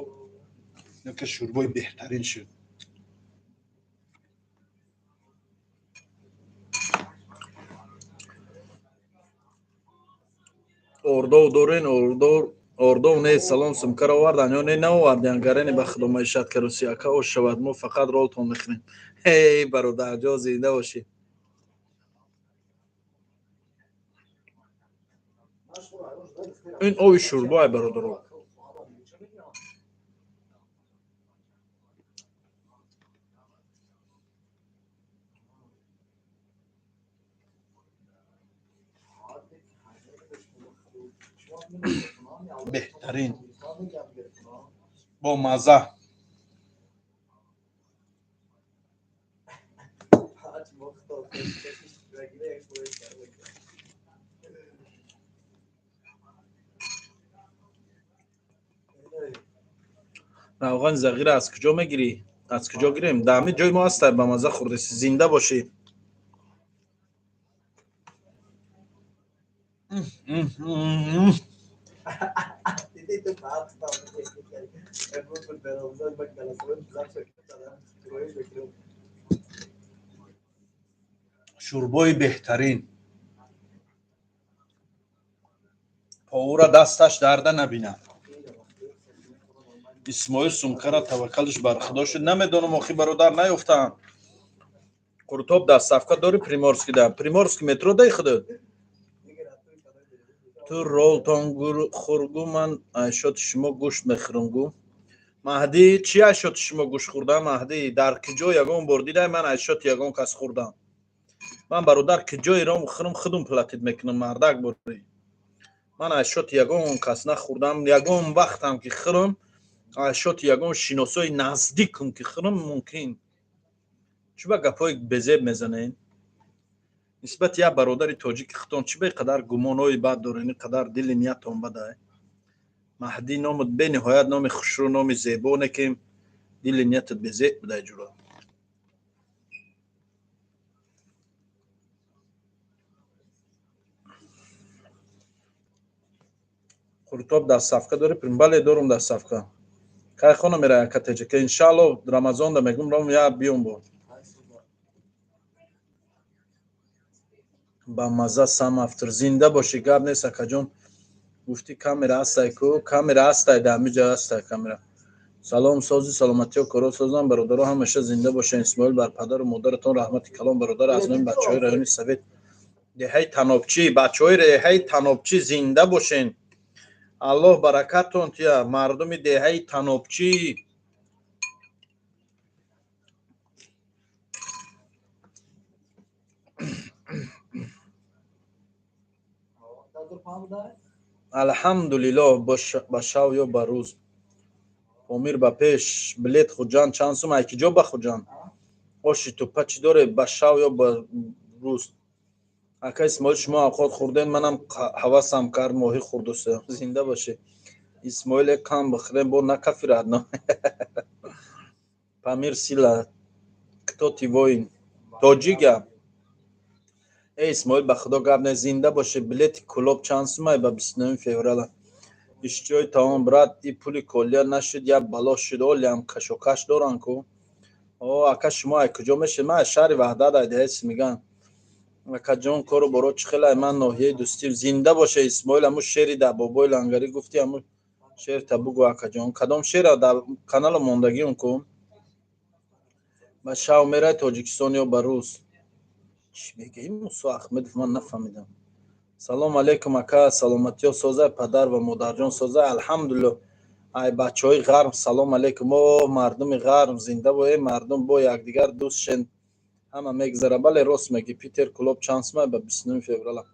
яке шӯрбои беҳтарин шуд. Ордов дорен? Ордов, ордов нест. Салом, сумкаро овардан ё не? Наовардиан, гарени ба худо маишат каруси. Ака, ош шавад, мо фақат ролтон мехӯрем. Ҳей, бародарҷо, зинда бошӣ. Ин оби шӯрбоай, бародаро. Беҳтарин, бо мазза. Равғани зағира аз куҷо мегирӣ? Аз куҷо гирем? Дар ҳамин ҷои мо ҳаста. Ба мазза хӯрдеси, зинда бошӣ. Шӯрбои беҳтарин, повура дасташ дарда набинад. Исмоил сумкара таваккалш бар худо шуд, намедонам, охи, бародар, наёфтаам. Қуртоб доставка дори? Приморский да, Приморский метро дай худо. Ту ролтон хӯргу, ман айшоти шумо гӯшт мехӯрам гу. Маҳдӣ, чи айшоти шумо гӯшт хӯрдам? Маҳдӣ, дар куҷо ягон бор дидай ман айшоти ягон кас хӯрдам? Ман, бародар, куҷои ром хӯрам, худум платить мекунам. Мардак борӣ. Ман аз шоти ягон кас нахӯрдам, ягон вақтам ки хӯрам, аз шоти ягон шиносои наздикам ки хӯрам мумкин. Чӣ ба гапҳои безеб мезанед? Нисбати як бародари тоҷики худтон чӣ ба ин қадар гумонҳои бад доред, ин қадар дили ниятон бадай? Маҳдӣ номат бениҳоят номи хушрӯ, номи зебо, не ки дили ниятат безеб будай ҷуро. Қуртоб дар сафка дорӣ? Бале, дорум дар сафка. Кай хона мерай ака теҷака? Иншаалло Рамазонда мегум ром я биём бо. Ба мазза сам автор. Зинда бошӣ, гап нест акаҷон. Гуфтӣ камера ҳастай ку? Камера ҳастай, дар ҳамин ҷо ҳастай камера. Салом сози саломатиё коро созам бародаро ҳамеша зинда бошед. Исмоил бар падару модаратон раҳмати калон бародар аз номи бачаҳои райони Совет деҳаи Танобчӣ, бачаҳои деҳаи Танобчӣ зинда бошен. Аллоҳ баракатон тия мардуми деҳаи Танобчӣ. Алҳамдулиллоҳ ба шав ё ба рӯз. Помир ба пеш, билет Хуҷанд чанд сум? Ай киҷо ба Хуҷанд? Оши тупа чӣ доре? Ба шав ё ба рӯз? Ака Исмоил, шумо авқот хӯрден, манам ҳавасам кард моҳӣ хӯрдусе. Зинда бошӣ. Исмоил е кам бихӯрем, бо накафи радно. Памир сила, кто ты воин? Тоҷика. Э Исмоил, ба худо гап не, зинда бошӣ. Билети Кӯлоб чанд сумай ба 29 феврала? Иштиёи таом брат, и пули колия нашуд, як бало шуд, олиам кашокаш доранд ку. О, ака шумо ай куҷо мешед? Ман аз шаҳри Ваҳдат, ай деҳаи Симиган. Акаҷон, кору боро чӣ хелай? Ман ноҳияи Дӯстӣ. Зинда боше Исмоил, ҳамун шери дар бобои лангарӣ гуфтӣ, ҳамун шерта бугӯ акаҷон. Кадом шера дар канало мондагион ку? Ба шав мерай Тоҷикистон ё ба рӯз? Чӣ мегӯӣ Мусо Аҳмедов, ман нафаҳмидам. Салом алейкум ака, саломатиё созай, падар ва модарҷон созай. Алҳамдулиллоҳ. Ай бачаҳои ғарб салом алейкум. О мардуми ғарб зинда бо, э мардум бо якдигар дӯст шен, ҳама мегзара. Бале, рост мегӣ. Питер Кӯлоб чанд сумай ба 29 феврала?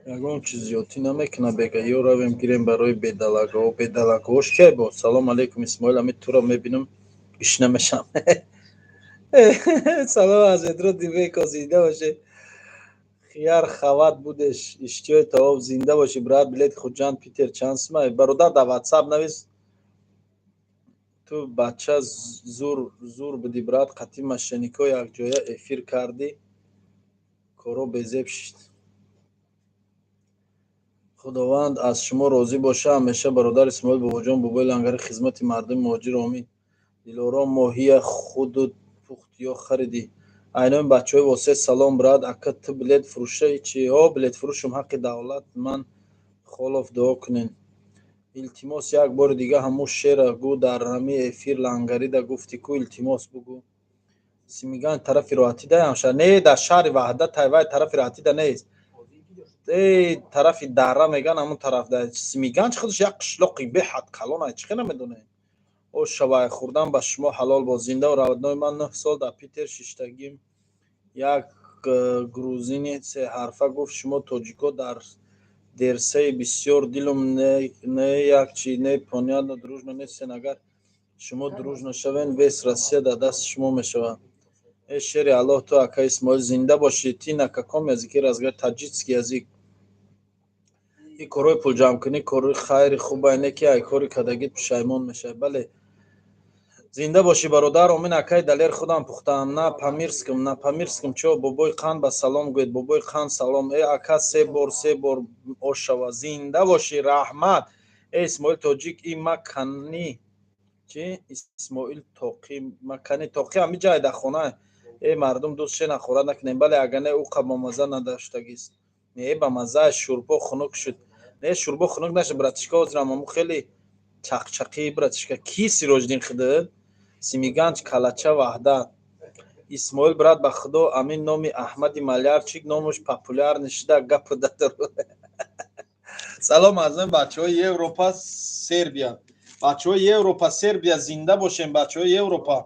Ягон чиз зиёдтӣ намекуна бега. Ё равем гирем барои бедалагаҳо. Бедалагаҳош кай бо? Салом алейкум Исмоил, ами туро мебинам гишна мешам. Салом аз метро Дивеко, зинда бошӣ. Хияр хават будеш, иштиёи таоб, зинда бошӣ брат. Билети Хуҷанд Питер чанд сумай? Бародар, дар ватсап навис. Ту бача зур зур будӣ брат, қатъи мошенникҳо якҷоя эфир кардӣ, коро безеб шид. Худованд аз шумо розӣ боша ҳамеша бародар Исмоил бобоҷон, бобои лангари, хизмати мардуми муҳоҷир, омин. Дилором моҳия худут пухт ё харидӣ? Айноми бачаҳои Восе салом брат. Ака ту билет фурӯшаи чӣ? Ҳо, билетфурӯшум, ҳаққи давлат ман холов дуо кунен. Илтимос як бори дига ҳамун шера гӯ, дар ҳами эфир лангарида гуфтӣ ку, илтимос бугӯ. Симиган тарафи роҳатида ҳамша? Не, дар шаҳри Ваҳдат вай тарафи роҳатида нест. Э тарафи дара меган, ҳамун тараф да. Симиганч худаш як қишлоқи беҳад калон ай, чӣ хел намедонед? О шавай хӯрдан ба шумо ҳалол бод. Зинда ва раваднои ман 9 сол дар Питер шиштагим. Як грузини се ҳарфа гуфт, шумо тоҷико дар дерсаи бисёр дилум не як чи не понятно, дружно нестен. Агар шумо дружно шавен, весь Россия дар дасти шумо мешавад. Э шери Аллоҳ ту ака Исмоил, зинда бошӣ. Ты на каком языке разговариваешь? Таджикский язык. Ин корҳои пулҷамъкунӣ кори хайри хубай, не ки ай кори кардагит пушаймон мешавӣ. Бале, зинда бошӣ бародар, омин. Акай Далер, худам пухтаам на памирским, на памирским. Чо бобои қанд ба салом гӯед. Бобои қанд салом. Э ака се бор, се бор ошава. Зинда бошӣ, раҳмат. Э Исмоил тоҷик и макани чи? Исмоил тоқи макани тоқи ҳами ҷай дар хона. Э мардум дӯст ше нахӯрад накунем. Бале, агар не ӯ ба мазза надоштагист. Не, ба мазза шӯрбо хунук шуд. Не, шӯрбо хунук нашуд братишка, ҳозирам ҳамун хеле чақчақӣ братишка. Ки Сироҷиддин худат? Симиганч калача Ваҳдат. Исмоил брат, ба худо амин номи Аҳмади Малярчик номуш популярный шуда, гапу дадор. Салом аз бачаҳои Европа, Сербия. Бачаҳои Европа, Сербия зинда бошем, бачаҳои Европа.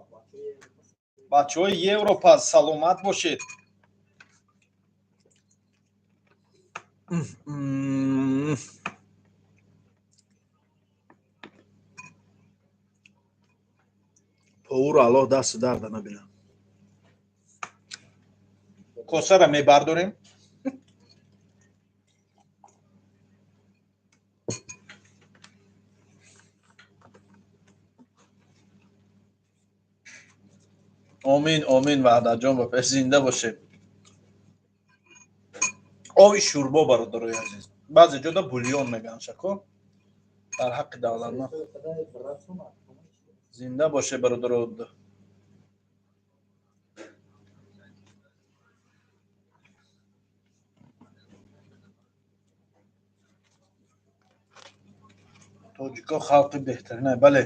Бачаҳои Европа, саломат бошед. Повуро Аллоҳ дасту дарда набинад. Косара мебардорем. Омин, омин, Ваҳдатҷон, ба пеш зинда бошед. Оби шӯрбо, бародарои азиз, баъзе ҷода бульон мегӯянд, шако дар ҳаққи давлатман. Зинда боше, бародаро. Тоҷико халқи беҳтарина. Бале,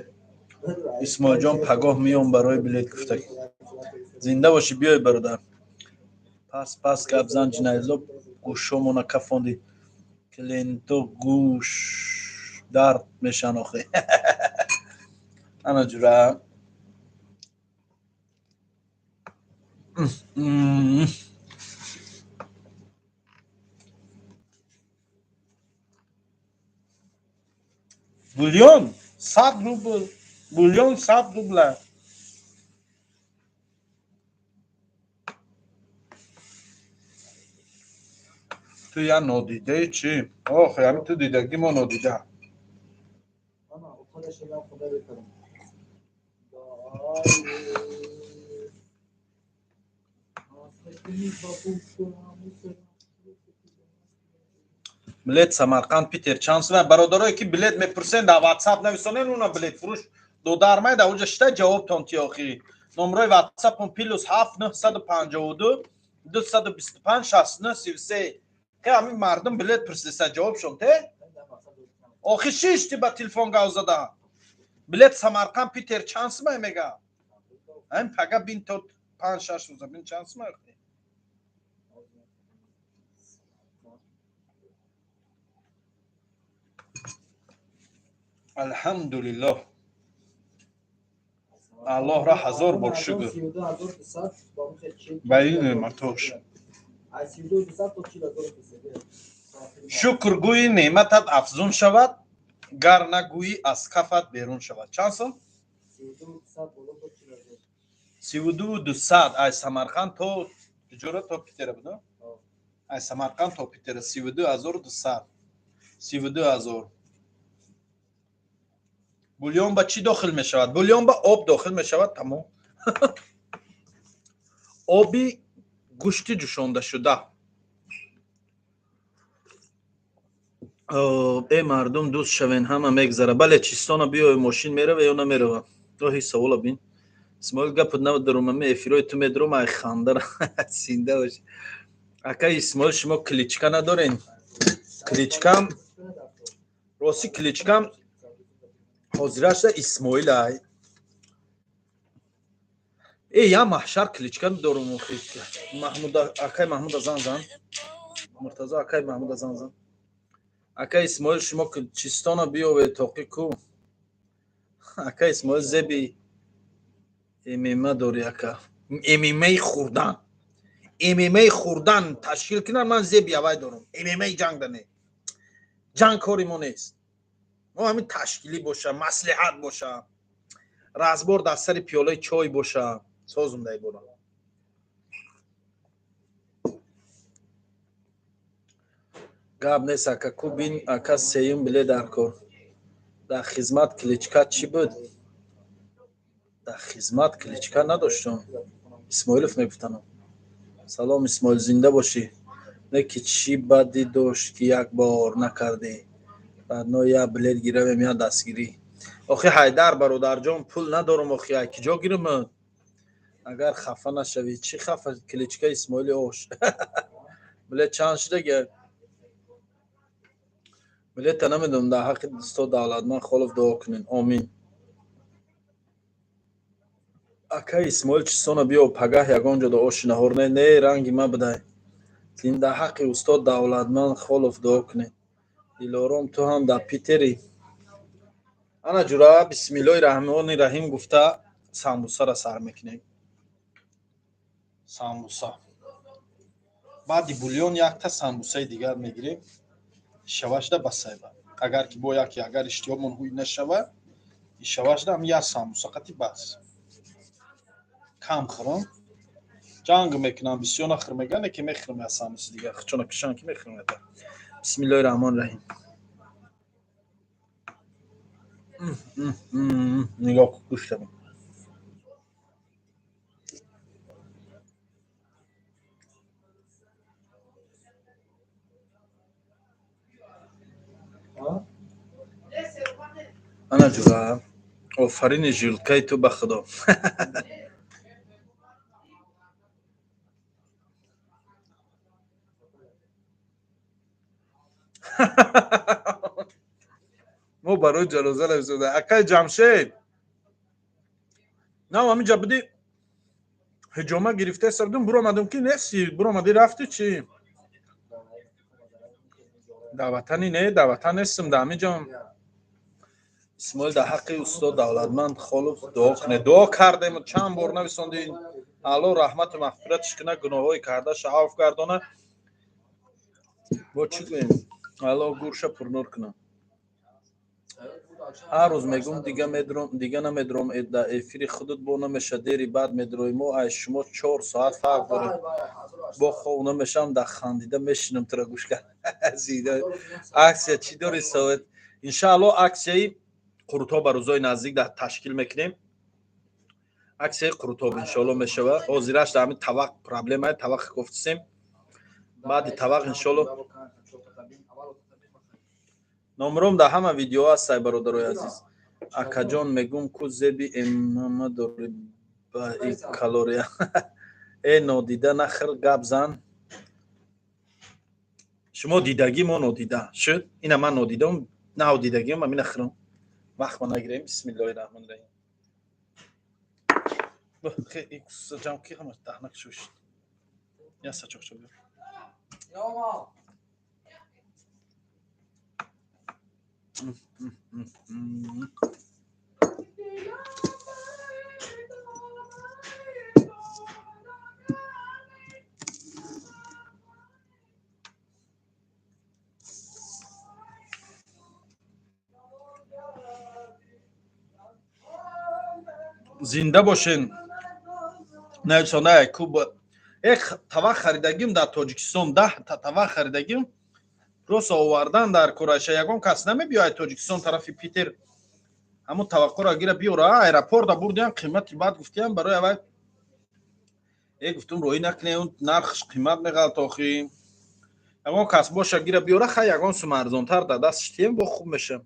Исмоилҷон, пагоҳ миём барои билет гуфтагӣ. Зинда бошӣ, биёй, бародар. Пас пас гап зан, ҷиноятзо, гӯшомона кафонди. Клиенто гӯш дард мешан охи. Ана ҷура. Бульон 100 рубл, бульон 100 рубла. Ту я нодидаи чӣ? Ох, ами ту дидагӣ, мо нодида. Билет Самарқанд Питер чанд сум? Бародарое ки билет мепурсен, дар Ватсап нависонен, уна билетфурӯш додармай дар уҷа шита ҷавобтон ти. Охи, номрои Ватсапон +7 952 225 69 33. Ке ҳамин мардум билет пурсиса, ҷавобшон те. Охи, шишти ба телефон гав зада, билет Самарқанд Питер чанд сумай мега. Ҳамин пага бин, то 5-6 рӯза бин чанд сумай. Алҳамдулиллоҳ, Аллоҳро ҳазор бор шукр ба ин неъматош. Шукр гӯӣ, неъматат афзун шавад, гар нагӯӣ, аз кафат берун шавад. Чанд сум? 32 200. Ай Самарқанд то куҷора? То Питера буда. Ай Самарқанд то Питера 32 200, 32 000. Бульон ба чӣ дохил мешавад? Бульон ба об дохил мешавад, тамом. Оби гӯшти ҷӯшондашуда. Э, мардум, дӯст шавен, ҳама мегзара. Бале, чистона биёй, мошин мерава ё намерава? Оҳи, савола бин. Исмоил, гапат надорум, ами эфирои ту медурум, ай хандара. Зинда боши, ака Исмоил. Шумо кличка надорен? Кличкам, рости, кличкам ҳозирашда Исмоил ай. Э, я маҳшар кличка дорум. Маҳмуда, акай Маҳмуда зан зан. Муртазо, акай Маҳмуда зан зан. Ака Исмоил, шумо чистона биёвед, тоқӣ ку. Ака Исмоил, зеби ММА дорӣ, ака? ММАи хӯрдан, ММАи хӯрдан ташкил кунан, ман зеби авай дорум. ММАи ҷанг да не, ҷанг кори мо нест. Мо ҳамин ташкилӣ боша, маслиҳат боша, разбор дар сари пиёлаи чой боша, созум дай бора. Гап нест, ака. Ку бин, ака, сеюм билет дар кор. Дар хизмат кличка чӣ буд? Дар хизмат кличка надоштум, Исмоилов мегуфтанам. Салом, Исмоил, зинда бошӣ. Не ки чӣ бадӣ дошт, ки як бор накардӣ? Баъдно я билет гиравем, я дастгирӣ. Охи, Ҳайдар бародарҷон, пул надорум, охи, ай киҷо гирам? Агар хафа нашавӣ. Чӣ хафа? Кличка Исмоили ош. Билет чанд шудаги? Билета намедонам. Дар ҳаққи устод Давлатманд Холов дуо кунед. Омин. Ака Исмоил, чистона биё пагаҳ, ягон ҷода оши наҳор. Не, не, ранги ма бидай. Дар ҳаққи устод Давлатманд Холов дуо кунед. Дилором, ту ҳам дар Питери? Ана ҷура, бисмиллоҳи раҳмони раҳим гуфта, самбусара сар мекунем. Самбуса. Баъди бульон якта самбусаи дигар мегирем. Шавашда басайба. Агар ки бо яке агар иштиҳомон ҳуй нашава, ишавашда ҳам як самбуса қати бас. Кам хӯрам. Ҷанг мекунам, бисёр нахӯр меган, ки мехӯрам як самбуса дигар. Чона кишан ки мехӯрам ята. Бисмиллоҳир раҳмонир раҳим. Нигоҳ гӯштам. Ана ҷура, офарини жилкаи ту ба худо. Мо барои ҷаноза нависода. Акай Ҷамшед, нав ҳаминҷа будӣ, ҳиҷома гирифта будум, буромадум ки нести, буромадӣ рафтӣ чӣ? Дар ватани не, дар ватан нестам, дар ҳаминҷам. Исмоил, дар ҳаққи устод Давлатманд Холов дуо кунед. Дуо кардем, чанд бор нависондем. Аллоҳ раҳмату мағфиратш кунад, гуноҳҳои кардаша афв гардонад. Бо чӣ гӯем? Аллоҳ гӯрша пурнур кунад. Ҳар рӯз мегӯм, дига намедром, дар эфири худут бо намеша, дери баъд медрои. Мо аз шумо 4 соат фарқ дорем. Бо хов намешавам, дар хандида мешинам тура гӯш кард. Аксия чӣ дори совет? Иншааллоҳ аксияи қурутоб ба рӯзҳои наздик дар ташкил мекунем. Аксияи қурутоб иншоаллоҳ мешавад. Ҳозираш дар ҳамин тавақ проблемае, тавақ гуфтисем. Баъди тавақ иншоаллоҳ номром дар ҳама видеоҳо ҳастай, бародарои азиз. Акаҷон, мегӯм ку зеби эмама дори ба и калория. Э, нодида нахӯр, гап зан. Шумо дидагӣ, мо нодида. Шуд? Ина ман нодидам, нав дидагиам, амина хӯрам. Вақт ма нагирем. Бисмиллоҳир раҳмонир раҳим. Хе, ҷам ки ҳама даҳнак шушт. Я сачоқ шуд. Зинда бошен. Нависонда куб як тавақ харидагим дар Тоҷикистон, 10 та тавақ харидагим. Просто овардан дар Кураша ягон кас намебиёяд Тоҷикистон тарафи Питер. Ҳамун таваққуро гира биёра, аэропорта бурдиям, қимати бад гуфтиям, барои аввал гуфтум роҳӣ накунем, нархш қимат меғалт охи. Ягон кас боша гира биёра, хай ягон сум арзонтар дар дастш тием, бо хуб меша.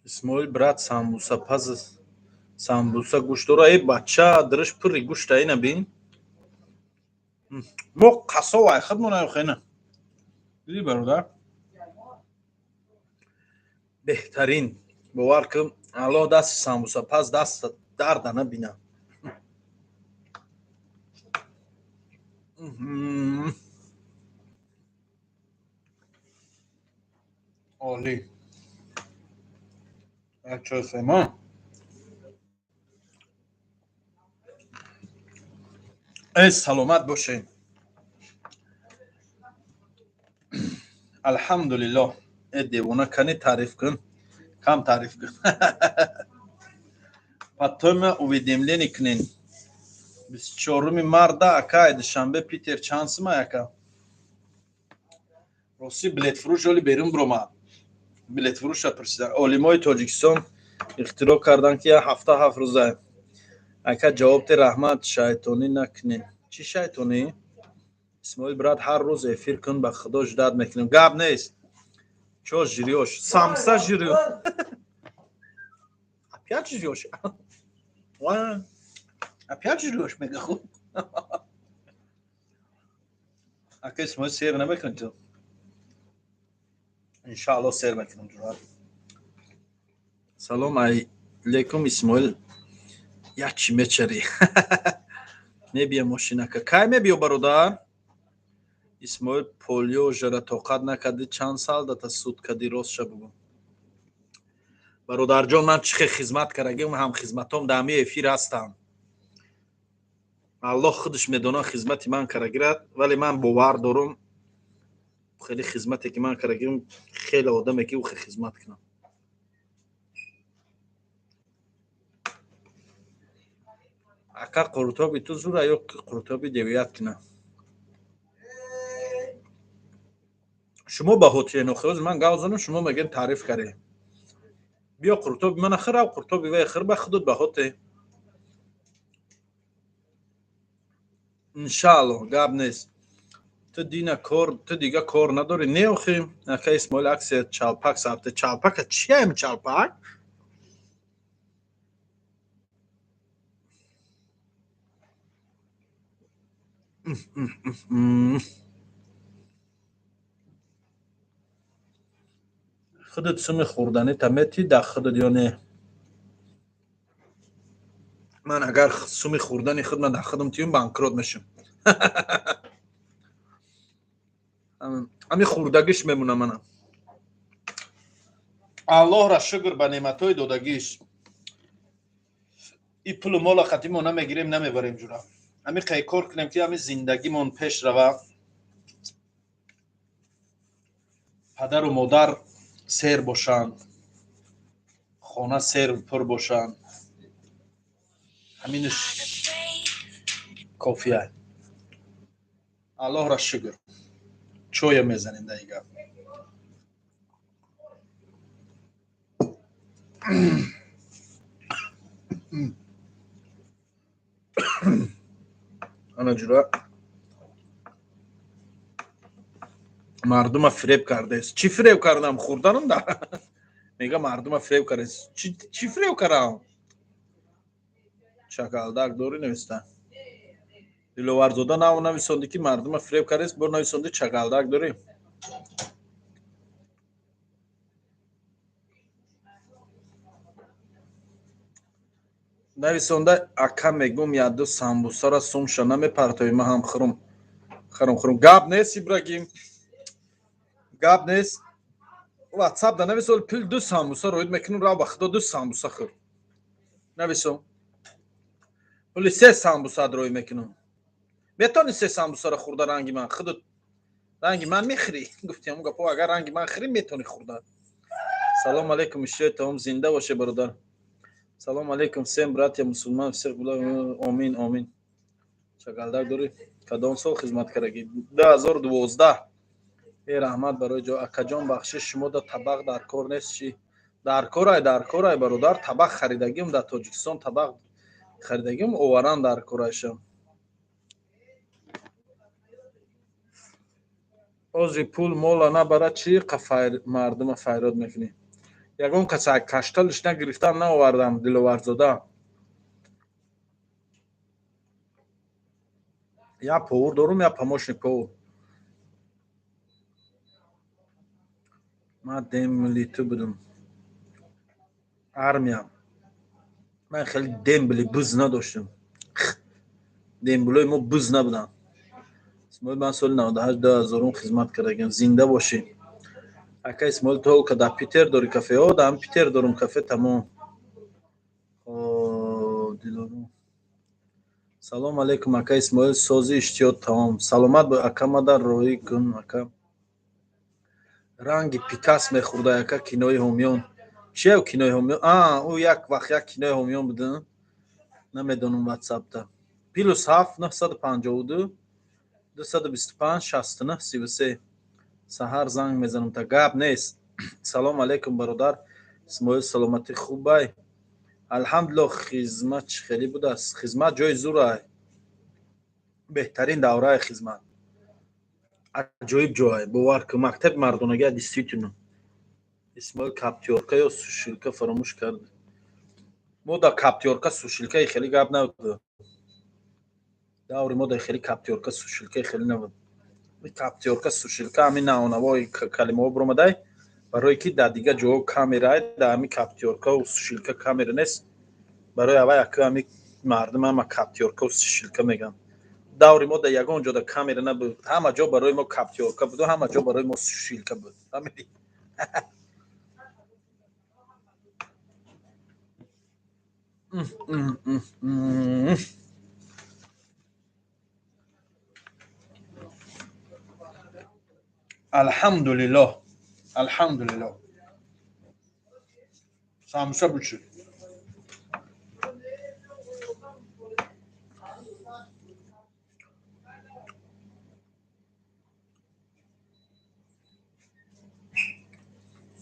Исмоил брат, самбуса паз, самбуса гӯшт дора. Э бача, дириш пурри гӯшта, ина бин. Мо қассоб ай худмон ай хена. Диди бародар? Беҳтарин. Бовар кун, Аллоҳ дасти самбуса паз даст дарда набина. Олӣ. Як чой хӯрма. Э, саломат бошед. Алҳамдулиллоҳ. Э, девона, кани таъриф кун. Кам таъриф кун. Потом уведомление кунен. 24 марта ака, Душанбе Питер чанд сима ака? Рости билетфурӯш оли берун биромад. Билетфурӯша пурсидан. Олимои Тоҷикистон ихтироъ карданд ки як ҳафта 7 рӯза. Ака ҷавоб те, раҳмат, шайтонӣ накунед. Чӣ шайтонӣ? Исмоил брат, ҳар рӯз эфир кун, ба худо ждат мекунем. Гап нест. Чо жирёш? Самса жирё. Опять жрёшь? Опять жрёшь, мега хуб. Ака Исмоил, сер намекунӣ ту? Иншааллоҳ сер мекунам, ҷуръат. Салом алейкум, Исмоил. Як чӣ мечарӣ? Мебия мошинака. Кай мебиё, бародар? Исмоил, полёжара тоқат накардӣ, чанд сал дата суд кардӣ, ростша бугӯ. Бародарҷон, ман чӣ хел хизмат кардагим, ҳамхизматом дар ҳамин эфир ҳастанд. Аллоҳ худаш медонад хизмати ман карда гирад, вале ман бовар дорам, хеле хизмате ки ман кардагирам, хеле одаме ки ӯ хел хизмат кунам. Ака, қуртоби ту зура ё қуртоби Девяткина? Шумо баҳо тиен, охироз ман гав занам, шумо мегӯен таъриф кардем. Биё, қуртоби мана хӯрав, қуртоби вай хӯр, ба худут баҳо те. Иншаалло, гап нест. Ту дина кор, ту дига кор надорӣ? Не, охи. Ака Исмоил, аксия чалпак сабте. Чалпака чиям, чалпак? Худат суми хӯрданита метӣ дар худат ё не? Ман агар суми хӯрдани худма дар худам тиюм, банкрот мешам. Ҳами хӯрдагиш мемона мана. Аллоҳра шукр ба неъматҳои додагиш. И пулу мола қати мо намегирем, намебарем, ҷура. Ҳами қай кор кунем, ки ҳами зиндагимон пеш рава, падару модар сер бошанд, хона серу пур бошанд, ҳаминаш кофия. Аллоҳра шукр. Чоя мезанем дар ин гап. Ана, ҷура, мардума фиреб кардааст. Чӣ фиреб кардам? Хӯрданам да мега, мардума фиреб кардааст. Чӣ фиреб кардам? Чакалдак дорӣ, нависта. Диловарзода, нав нависондӣ, ки мардума фиреб кардааст, бор нависондӣ, чакалдак дорӣ. Нависонда: ака, мегум, яду самбусара сумша намепартоӣ, ман ҳам хӯрум, хӯрум, хӯрум. Гап нест, Ибрагим, гап нест. Ватсап да нависол, пул ду самбуса роид мекунем. Рав, ба худо, ду самбуса хӯр. Нависо, пули се самбусаат роӣ мекунам. Метавонӣ се самбусаро хӯрда? Ранги ман, худут ранги ман мехӯрӣ, гуфти ҳамун гапо. Агар ранги ман хӯрӣ, метавонӣ хӯрда. Салом алейкум, ишои таом, зинда боше, бародар. Салом алейкум всем братья мусулман, всех. Омин, омин. Чагалдак дорӣ? Кадом сол хизмат кардагӣ? 2012. Э, раҳмат барои ҷо. Акаҷон, бахшиш, шумо да табақ дар кор нест? Чӣ дар корай? Дар корай, бародар. Табақ харидагим дар Тоҷикистон, табақ харидагим, оваран дар корайшам. Ози пул мола набара, чӣ мардума файрод мекунӣ? Ягон каса кашталиш нагирифтам, наовардам, Диловарзода. Я повар дорум, я помощник повар. Ман дембели ту будум, армия. Ман хеле дембели буз надоштам, дембелои мо буз набуданд. Исмоил, ман соли 98, 2000-ум хизмат кардагиам. Зинда бошӣ, ака Исмоил. Только дар Питер дорӣ кафе? О, дар Питер дорум кафе, тамом. Дилорум. Салом алейкум, ака Исмоил, сози иштиёт тамом. Саломат бо, ака. Мада роҳӣ кун, ака. Ранги пикас мехӯрда, ака, кинои ҳомиён. Чия кинои ҳомиён? А, ӯ як вақт як кинои ҳомиён буда, намедонам. Ватсапта +7 952 225 69 33. Саҳар занг мезанам та, гап нест. Салом алейкум, бародар Исмоил, саломатӣ хубай? Алҳамдулилло. Хизмат чӣ хеле будааст? Хизмат ҷои зурай, беҳтарин давраи хизмат, аҷоиб ҷой, бовар кун, мактаби мардонагия, действительно. Исмоил, каптёрка ё сушилка фаромӯш кард. Мо дар каптёрка, сушилкаи хеле гап набуд. Даври мо дар хеле каптёрка, сушилкаи хеле набуд. Каптёрка, сушилка ҳамин навонавои калимаҳо биромадай, барое ки дар дигар ҷоҳо камерай, дар ҳамин каптёркау сушилка камера нест. Барои аввал яка ҳами Мардум ҳама каптёрка сушилка меган. Даври мо да ягон ҷо да камера набуд, ҳама ҷо барои мо каптёрка буду, ҳама ҷо барои мо сушилка буд. Фаҳмидӣ? Алҳамдулиллоҳ, алҳамдулиллоҳ. Самса бучи.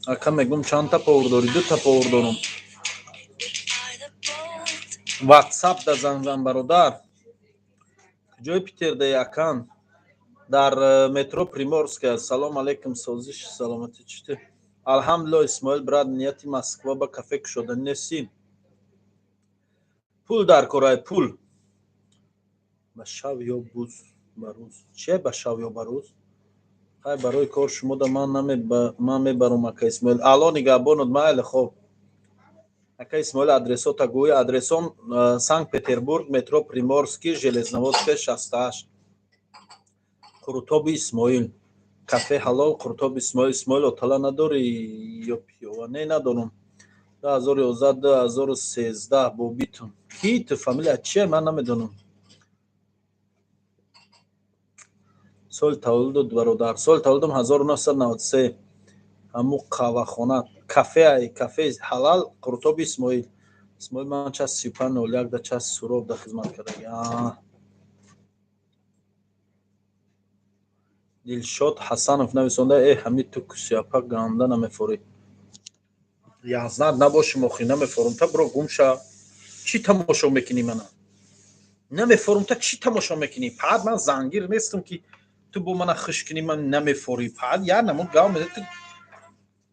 Ака, мегум, чандта повар дорӣ? Дута повар дорум. Ватсап да занг зан, бародар. Куҷои Питерда, акан? Дар метро Приморская. Салом алейкум, созиш, саломатӣ, чӣ? Алҳамдулилло. Исмоил, брат, нияти Москва ба кафе кушоданӣ нестӣ? Пул дар корай, пул. Ба шав ё буз ба рӯз чие? Ба шав ё ба рӯз? Хай, барои кор шумода ман мебарам, ака Исмоил. Ало, нигаҳбонот, майли, хоб. Ака Исмоил, адресота гӯй. Адресом Санкт Петербург, метро Приморский, Железноводская, 68, Қурутоби Исмоил, кафе Ҳалол, Қурутоби Исмоил. Исмоил, отала надорӣ ё пиёва? Не, надорам. 2011, 2013 бобитун. Ки ту? Фамилия чие? Ман намедонам. Соли таваллудот, бародар? Соли таваллудам 1993. Ҳаму қаҳвахона, кафеай, кафеи Ҳалал, Қурутоби Исмоил. Исмоил, ман час 3501 да час Суроб да хизмат кардаги. Дилшод Ҳасанов нависонда: э, ҳами ту кусияпа ганда намефорӣ. Язнат набошим, охи, намефорум. Та биро гум ша. Чӣ тамошо мекунӣ мана? Намефорум, та чӣ тамошо мекунӣ? Паат, ман зангир нестам, ки ту бо мана хиш кунӣ. Ман намефорӣ, паат, як намуд гав меда. Ту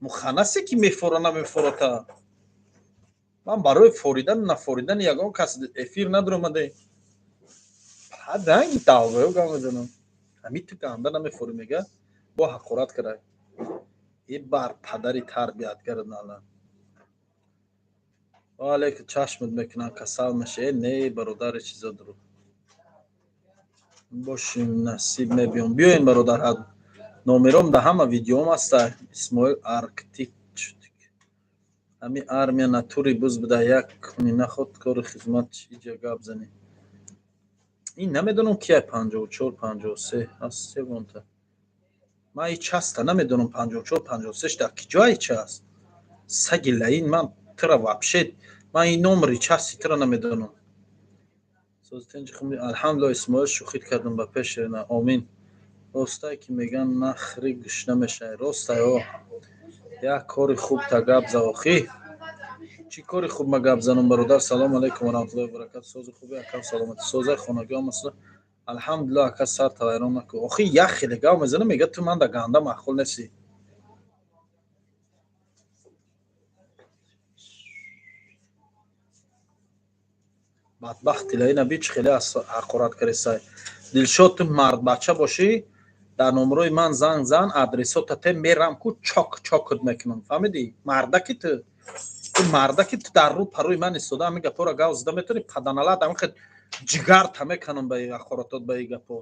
муханнасе, ки мефора, намефората. Ман барои форидан, нафоридани ягон кас эфир надуромаде. Паат, ранги далваё гав мезанам. Ҳами ту ганда намефорӣ, мега, бо ҳақорат кара. Е, бар падари тарбиятгар нала. Ваалейкум, чашмат мекунам, касал меша. Э, не, бародари, чизо дурӯғ бошим, насиб, мебиём. Биёен, бародар, номером да ҳама видеом аста. Исмоил Арктик, ҳами армия натури буз буда, як куни наход, кори хизмат иҷа гап занӣ. Ин намедонам кия, 54 53 ҳаст сегонта. Ман ҳеч ҳаста намедонам, 54 53 дар ки ҷое чи аст. Саги лаин, ман тура вообще, ман ин номери части тура намедонам. Алҳамдулилла, Исмоил, шӯхит кардам, ба пеш. Омин. Ростае, ки меган нахри гушна мешавӣ? Ростае, о. Як кори хуб та гап за, охӣ. Чӣ кори хуб ма гап занам, бародар? Салому алайкум варахматуллоҳи вабаракату. Сози хуби, акам, саломатӣ, созаи хонагиам аст, алҳамдулилла. Ака, сар тавайрон накун, охи. Як хеле гап мезанам, мега ту ман да ганда маъқул нестӣ. Бадбахт тилаина би, чӣ хеле ҳақорат каресай. Дилшод, ту мардбача бошӣ, дар номерои ман занг зан, адресота те, мерам ку, чок чокат мекунам. Фаҳмидӣ? Мардаки ту, ту мардаки, ту дар рӯ парои ман истода ҳамин гапҳоро гав зада метавонӣ? Паданалат, ҳамин хел ҷигарта меканам ба ҳақоратот, ба и гапҳо.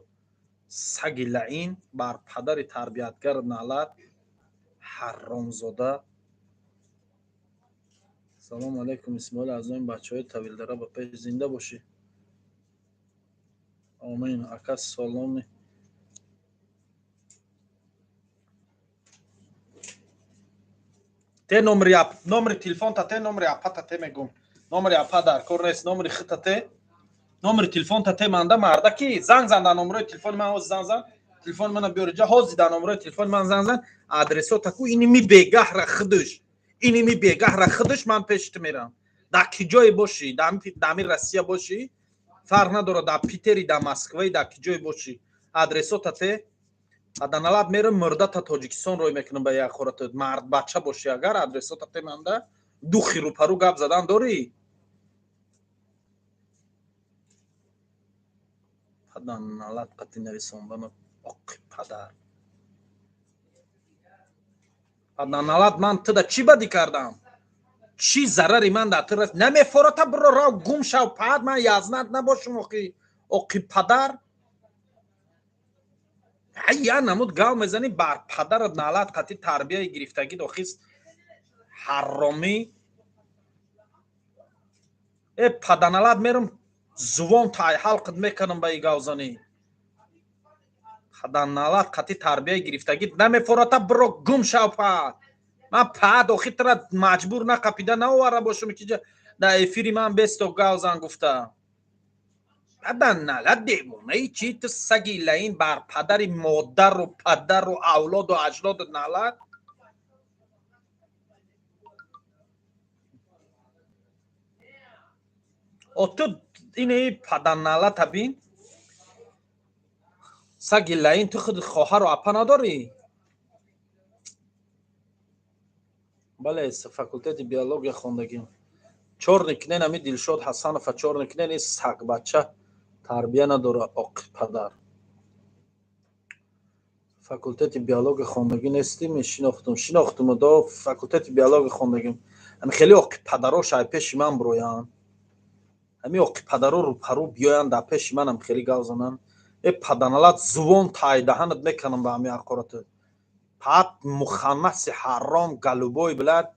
Саги лаин, бар падари тарбиятгар налат, ҳаромзода. Салому алайкум, Исмоил, азои бачаҳои Тавилдара, ба пеш, зинда бошӣ. Омин, ака, саломи. Те номери телефонта те, номери апата те, мегум. Номери апа дар кор нест, номери хита те, номери телефонта те манда. Мардаки, занг зан дар номерои телефони ман, ҳозир занг зан, телефони мана биёри ҷа, ҳозир дар номерои телефони ман занг зан, адресота ку. Иними бегаҳра худуш, иними бегаҳра худуш, ман пеши ту мерам. Дар ки ҷое бошӣ, дар Россия бошӣ, фарқ надорад, дар Питери, дар Москваи, дар ки ҷое бошӣ, адресота те, аданалаб мерам, мурдата Тоҷикистон рой мекунам ба як хората. Мардбача бошӣ агар, адресота те манда. Духи рӯпарӯ гап задан дорӣ? Паданалат қати нависон ба оқи падар. Паданалат, ман туда чӣ бадӣ кардам? Чӣ зарари ман дар ту рас? Намефората биро рав гум шав, паҳат ман язнат набошум, охи оқи падар. Я намуд гав мезанӣ бар падарат налат қати тарбияи гирифтагӣ дохист ҳарромӣ. Э паданалат мерам зувон тай ҳалқат мекунам ба и гавзанӣ. Паданалат қати тарбияи гирифтагӣ намефората биро гум шав паҳат. Ман паҳат охи тра маҷбур нақапида наовара бошум ки дар эфири ман бесто гавзан гуфта. Паданалат девонаи чи ту саги лаин бар падари модару падару авлоду аҷдоду налат. О ту ини паданалата бин. Саги лаин ту худ хоҳару апа надорӣ? Бале, факултети биология хондагим. Чорни кнен ами Дилшод Ҳасанова чорни кнен ин сагбача тарбия надора оқи падар. Факултети биология хондагӣ нестим, шинохтум. Шинохтум до факултети биология хондагим. Ами хеле оқи падаро шай пеши ман бироянд. Ами оқи падаро рӯпарӯ биёянд дар пеши манам хеле гав зананд. Э паданалат зувон тай даҳанат мекунам ба ҳами ҳақоратат. Паҳат муханнаси ҳарром галубой билад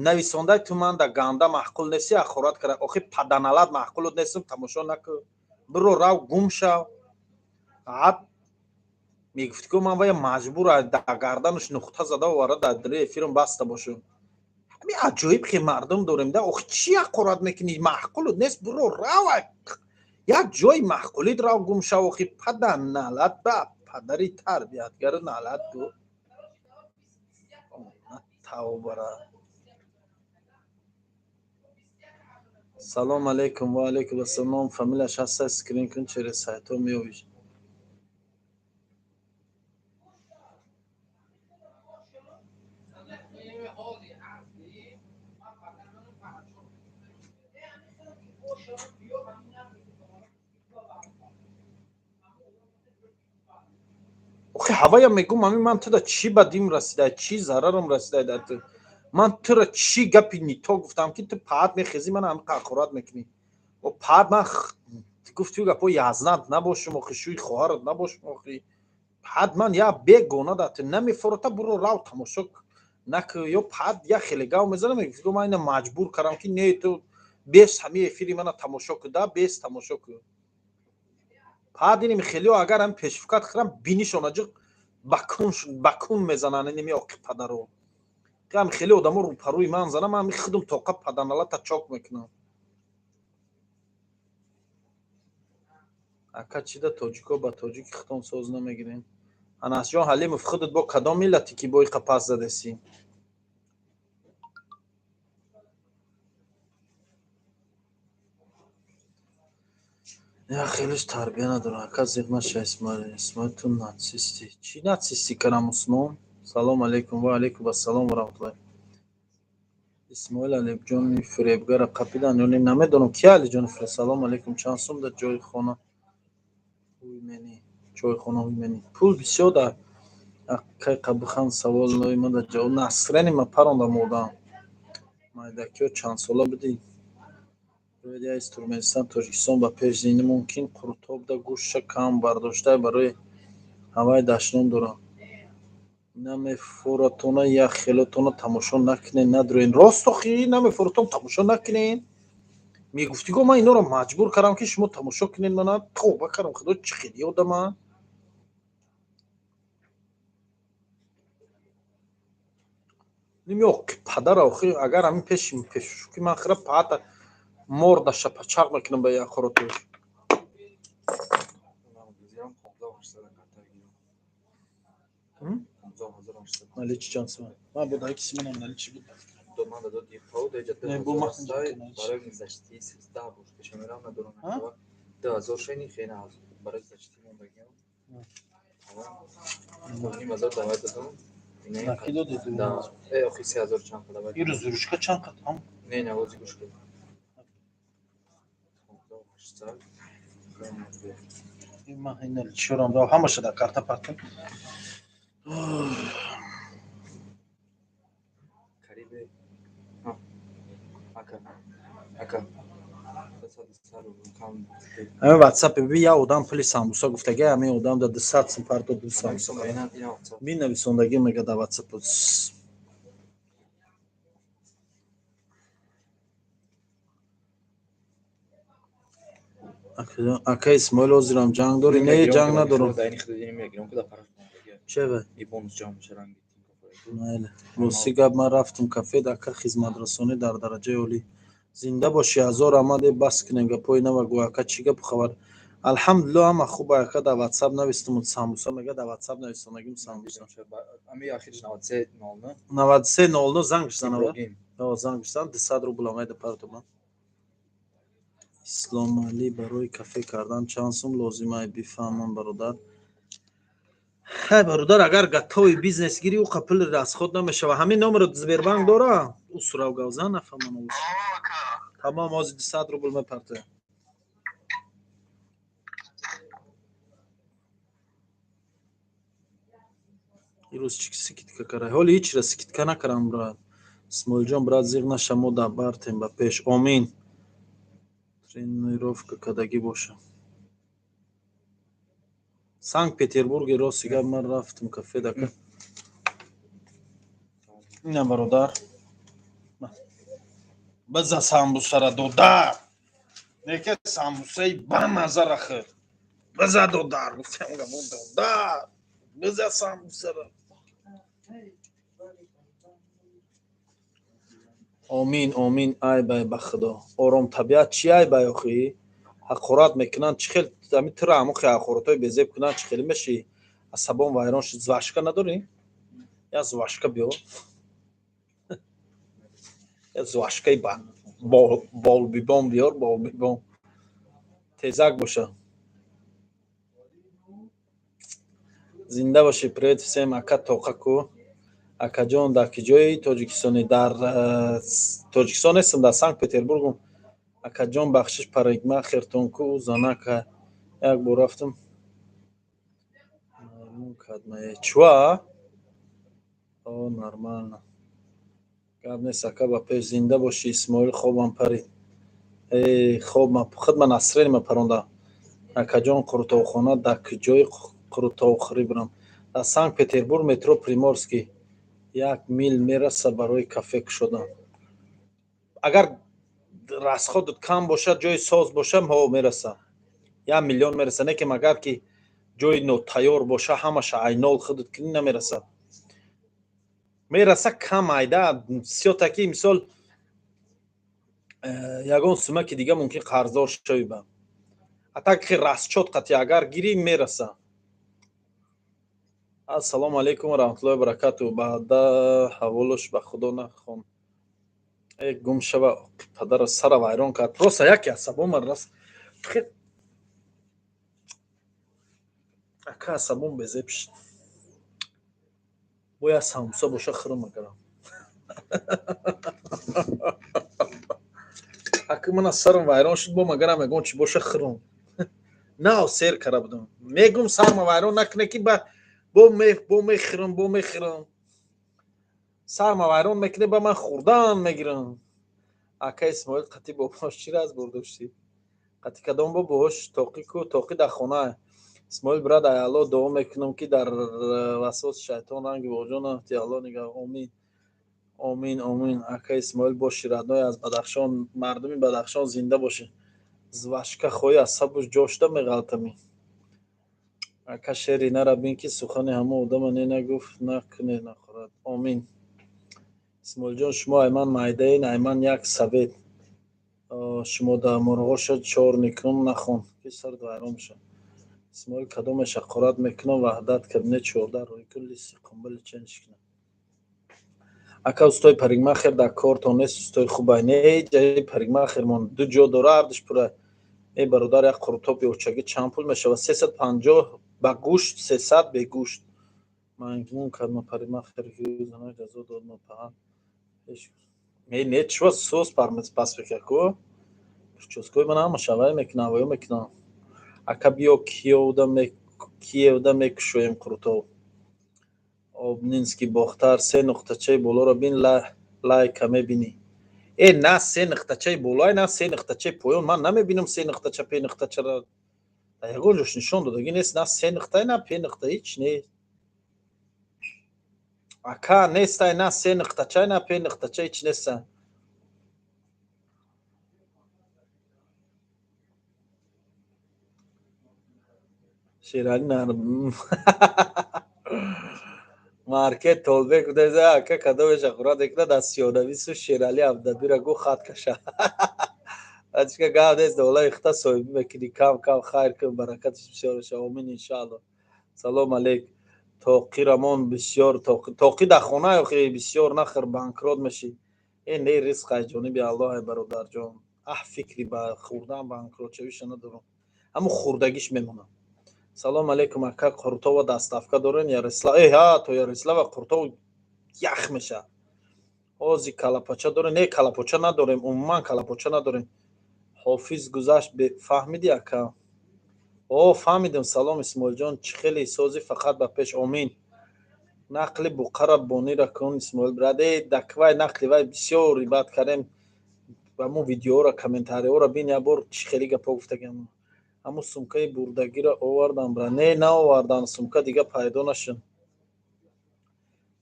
нависондай ту ман да ганда маъқул нести ҳақорат кара. Охи паданалат маъқулут нестим, тамошо накун. Биро рав гум шав. Паҳат мегуфти ки ман вая маҷбур дар гарданаш нуқта зада овара дар дили эфирам баста бошам. Ҳами аҷоиб хе мардум дорем да. Охи чӣ ҳақорат мекунӣ? Маъқулут нест, биро рав як ҷои маъқулит рав гум шав. Охи паданалат ба падари тарбиятгари налат бу. Тавбара. Салом алейкум ва алейкум ассалом. Фамилияш ҳаста скрин кун через сайтҳо меёбиш. Охи ҳавая мегум ами ман туда чӣ бадим расида, чӣ зарарам расида дар ту? Ман тура чӣ гапи нито гуфтам ки ту паҳат мехезӣ мана ҳами ҳақорат мекунӣ? О паҳат ман гуфти гапо язнат набошум, охи шӯи хоҳарат набошум, охи паҳат ман я бегона дар ту намефорота буро рав тамошо наку. Ё паҳат я хеле гав мезанам, мегуфт ман ина маҷбур кардам ки не ту бес ҳами эфири мана тамошо ку да бес тамошо ку. Паҳат иними хелио агар ҳами пешфукат хӯрам бинишона ҷиқ ба кун мезананд иними оқи падаро. Ҳам хеле одамо рӯпарӯи ман занам, ман худум тоқа паданалата чок мекунам. Ака чида тоҷико ба тоҷики хитон соз намегирем? Анасҷон Ҳалимов, худат бо кадом миллате ки бо иқа пас задесӣ? Я хелеш тарбия надорам. Ака зиқ наша Исмоил. Исмоил ту нацисти. Чӣ нацисти кардам Усмон? Салом алейкум ва алейкум ассалом ва раҳматуллоҳ. Исмоил Алибҷони фиребгара қапидан ё не? Намедонам ки Алиҷони фиреб. Салом алейкум. Чанд сум дар ҷои хона ҳуйменӣ? Чойхона ҳуйменӣ. Пул бисёр дар акай қабихан савол ноима дар ҷавоб. Насрени ма паронда модам. Майдакиё чанд сола будӣ? Из Туркманистон Тоҷикистон ба пеш зинда мумкин қуртобда гӯшта кам бардошта барои ҳавай дашном дорам. Намефоратона як хелотона тамошо накунед, надроен. Рост охи намефоратон тамошо накунед. Мегуфтиго ман инора маҷбур кардам ки шумо тамошо кунед мана тавба кардам худо чӣ хели одама. Ними охи падара охи агар ҳамин пеши пешки ман хира паҳата мордаша пачақ мекунам ба як хоротуш. Наличи чанд сум? Ман бо даки симонам наличи буд. Не, бо ман барои гузашти 13 бош пешамерам надорам. 2000 шени хена барои гузашти мондагиам. Ним ҳазор давай додам. Наки додӣ? Да. Э, охи 3000 чанд қад давай. Ирӯз ручка чанд қад? Не, навози гӯш кун. Ман ина чорам дав ҳамаша дар карта партам. Карибе. Ака, ака, 200 рубл кам. Ҳамин ватсап би, як одам пули самбуса гуфтаги, ҳамин одам да 200 сум парто, ду самбуса. Минависондагӣ мега дар ватсап. Ака Исмоил, ҳозирам ҷанг дорӣ? Не, ҷанг надорам. Чева? Майли, рости гап, ман рафтум кафе, ака, хизматрасонӣ дар дараҷаи олӣ. Зинда бошӣ, ҳазор раҳмат. Э, бас кунем гапҳои нава. Гӯ, ака, чӣ гапу хабар? Алҳамдулилло, ҳама хуб, ака. Дар ватсап навистум, самбуса мега, дар ватсап нависондагим самбуса. 93 00 занг занава, занг зан, 200 рубл амайда партома. Исломалӣ, барои кафе кардан чанд сум лозимай, бифаҳмам, бародар? Хай, бародар, агар готовый бизнес гирӣ, ӯ пули расход намешава. Ҳамин номеро Сбербанк дора, ӯ сурав гавзан, нафаҳмам. Тамом, ҳозир 200 рубл мепартоям. Ирӯз чӣ скидка кара? Ҳоли ҳичра скидка накарам, брат. Исмоилҷон, брат, зиғ наша, мо дар бартем, ба пеш, омин. Тренировка кардагӣ боша. Санкт Петербурги, рости гап, ман рафтум кафе, дака. Ина, бародар, биза самбусара, додар, неке самбусаи бамазара хӯр, биза, додар, гуфтам гаво, додар, биза самбусара. Омин, омин. Ай бай, ба худо, оромтабиат чи ай бай, охи ҳақорат мекунанд, чӣ хел ами тура ҳамохи ҳақоратҳои безеб кунанд, чӣ хеле мешӣ, асабон вайрон шуд. Жвачка надорӣ? Я жвачка биёр, я жвачкаи болбибон биёр, болбибон тезак боша. Зинда бошӣ. Привет всем, ака, тоқа ку? Акаҷон, дар ки ҷои тоҷикистонӣ? Дар Тоҷикистон нестам, дар Санкт Петербургум. Акаҷон, бахшиш, парикмахертон ку? Занака як бор рафтам, маймун кадмае чуа. О, нормально, гап нест, ака, ба пеш. Зинда бошӣ, Исмоил. Хобам парид, э хоб худ ман настроение паронда. Акаҷон, қурутовхона дар куҷои, қурутовхӯрӣ бирам? Дар Санкт Петербург, метро Приморский. 1 мил мераса барои кафе кушодан? Агар расходат кам бошад, ҷои соз боша, ҳо, мераса, 1 миллион мераса. Не ки агар ки ҷои нотайёр боша, ҳамаша айнол худат кунӣ, намераса. Мераса кам айда всё-таки, мисол, ягон сумаки дига мумкин қарздор шавӣ ба. А так ки расчёт қати агар гирӣ, мераса. Ассалому алайкум ва раҳматуллоҳи баракату. Баъда ҳаволуш ба худо нахон. Э, гум шава, падара сара вайрон кард. Просто яке асабома рас, ака, асабом безеб шид. Бояд самбуса боша, хӯрам агарам. Ака, мана сарам вайрон шуд, бо магарам ягон чи боша, хӯрам. Нав сер кара будам. Мегум, сарма вайрон накуне, ки ба бо мехӯрам, бо мехӯрам. Сарма вайрон мекуне, ба ман хӯрдан мегирам. Ака Исмоил, қати бобош чӣ раз бурдоштӣ? Қати кадом бобош? Тоқӣ ку, тоқӣ дар хона. Исмоил, брат, ай Алло дуо мекунам, ки дар васвоси шайтон ранги боҷона ти, Алло нигаҳ. Омин, омин, омин. Ака Исмоил, боши, родной, аз Бадахшон. Мардуми Бадахшон зинда бошед. Жвачка хоҳӣ, асабуш ҷошта меғалтамӣ. Ака, шери нара бин, ки сухани ҳамон одама не нагуфт, накуне, нахӯрад. Омин. Исмоилҷон, шумо айман майдаин, айман як совет: шумо дар мурғоша чор никун нахон, ки сарат вайрон мешавад. Исмоил, кадомеш ҳақорат мекунам? Ваҳдат, кабинет 14, рӯйкун, лиси қумбили ченш кунам. Ака, устои парикмахер дар кортон нест? Устои хубай. Не, ҷаи парикмахермон ду ҷо дора, ҳардуш пура. Э, бародар, як қурутоб ёчагӣ чанд пул мешавад? 350 ба гӯшт, 300 бегӯшт. Маймун кардма парикмахер зана ҷазо дод ма паҳан. Не, чува соз пас мекард ку, причёскаи ман ҳамаша вай мекунам, ваё мекунам. Ака, биё Киевда, мекушоем қурутоб. Обнинский, Бохтар, се нуқтачаи болоро бин, лайка мебинӣ. Э, на се нуқтачаи болай, на се нуқтачаи поён. Ман намебинам се нуқтача, пе нуқтачара. Ягон ҷош нишон додагӣ нест, на се нуқта, на пе нуқта, ҳеч нест. Ака, нестай, на се нуқтача, на пе нуқтача, ҳеч неста. Шерали маркет Толбек будеза, ака, кадомеша хӯрад мекунад аз сиёнавису Шерали Абдабира гу хат каша. Ачка гап нест, долаи хта соҳибӣ мекунӣ, кам кам хайр кун, баракаташ бисёр бошад. Омин, иншаалло. Салом алейк. Тоқирамон бисёр тоқи дар хона охи бисёр нахӯр, банкрот мешӣ. Э, не, ризқ аз ҷониби Аллоҳ, ай бародарҷон. Аҳ, фикри ба хӯрдан банкротшавиша надорам. Ҳамун хӯрдагиш мемонам. Салом алейкум, ака, Қуртова доставка дорен Ярослав? Э, ҳа, то Ярослава Қуртов ях меша. Ҳози калапоча дорем? Не, калапоча надорем, умуман калапоча надорем. Ҳофиз гузашт, фаҳмидӣ, ака? О, фаҳмидам. Салом, Исмоилҷон, чӣ хеле созӣ, фақат ба пеш, омин. Нақли буқара бонира кун, Исмоил брат. Э, даквай нақли вай бисёр рибат кардем. Ҳамун видеоро, комментариҳоро бин, як бор чӣ хеле гапҳо гуфтагиам. Ҳамун сумкаи бурдагиро овардам, бра? Не, наовардан, сумка дига пайдо нашуд.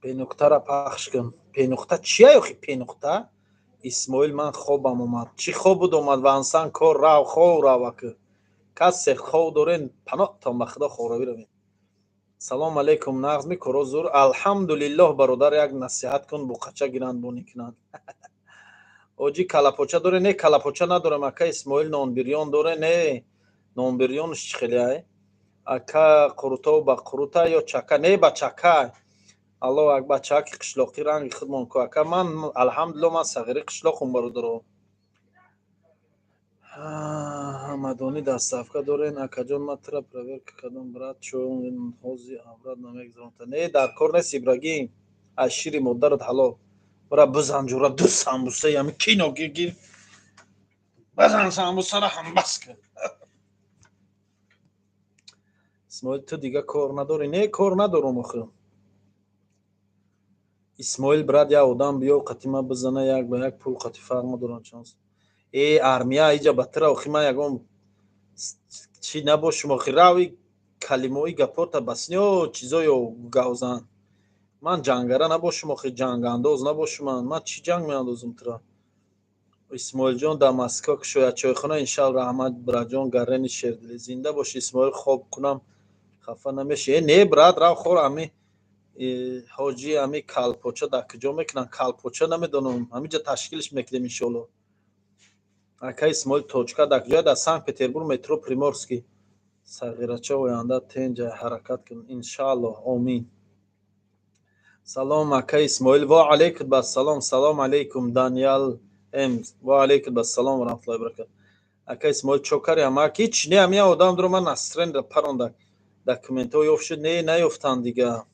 Пенуқтара пахш кун. Пенуқта чия охи, пенуқта? Исмоил, ман хобам омад. Чӣ хоб буд омад? Вансан кор рав, хов рав, ака. Касе хов дорен, паноҳтон ба худо, хоравӣ равед. Салом алейкум, нағз мекоро зур? Алҳамдулиллоҳ, бародар, як насиҳат кун, буқача гиранд, бонӣ кунанд. Оҷи калапоча доре? Не, калапоча надорем, ака Исмоил. Нонбирён доре? Не, нонбирёнш чӣ хеле ай? Ака, қурутов ба қурута ё чака? Не, ба чака. Аллоҳу акбар, чаки қишлоқӣ ранги худмон ку, ака. Ман алҳамдулиллоҳ, ман сағири қишлоқум, бародаро. Ҳамадонӣ доставка дорен? Акаҷон, ман тура проверка кардам, брат, чун ҳози аврат намегузаронта. Не, дар кор нест, Ибрагим, аз шири модарат ҳалол. Бара бизан, ҷура, ду самбуса ями кино гир, базан самбусара ҳам бас кун. Исмоил, ту дига кор надорӣ? Не, кор надорам охи. Исмоил брат, як одам биё, қатима бизана, як ба як, пул қати фарқ надорам чанс. Э, армия иҷа ба тира охи, ман ягон чӣ набошум охи, рави калимаои гапота басниё чизоё гавзан. Ман ҷангара набошум охи, ҷангандоз набошум ман. Чӣ ҷанг меандозам тура? Исмоилҷон, дар Москва кушояд чойхона, иншаалло. Раҳмат, браҷон, гаррени шердилӣ, зинда боши. Исмоил, хоб кунам, хафа намеши? Э, не, брат, рав хор. Ами ҳоҷи, ами калпоча дар куҷо мекунанд? Калпоча намедонам, ҳамиҷа ташкилш мекунем, иншоалло. Ака Исмоил, точка дар куҷоя? Дар Санкт Петербург, метро Приморский. Сағирача, оянда тенҷа ҳаракат кун, иншаалло, омин. Салом, ака Исмоил. Ва алейкум ассалом. Салом алейкум, Даниял м. Ва алейкум ассалом ва раҳматуллоҳи баракат. Ака Исмоил, чо кари амак? Ҳеч не, ами як одам дуро ман настренда паронда, документҳо ёфт шуд? Не, наёфтанд дига.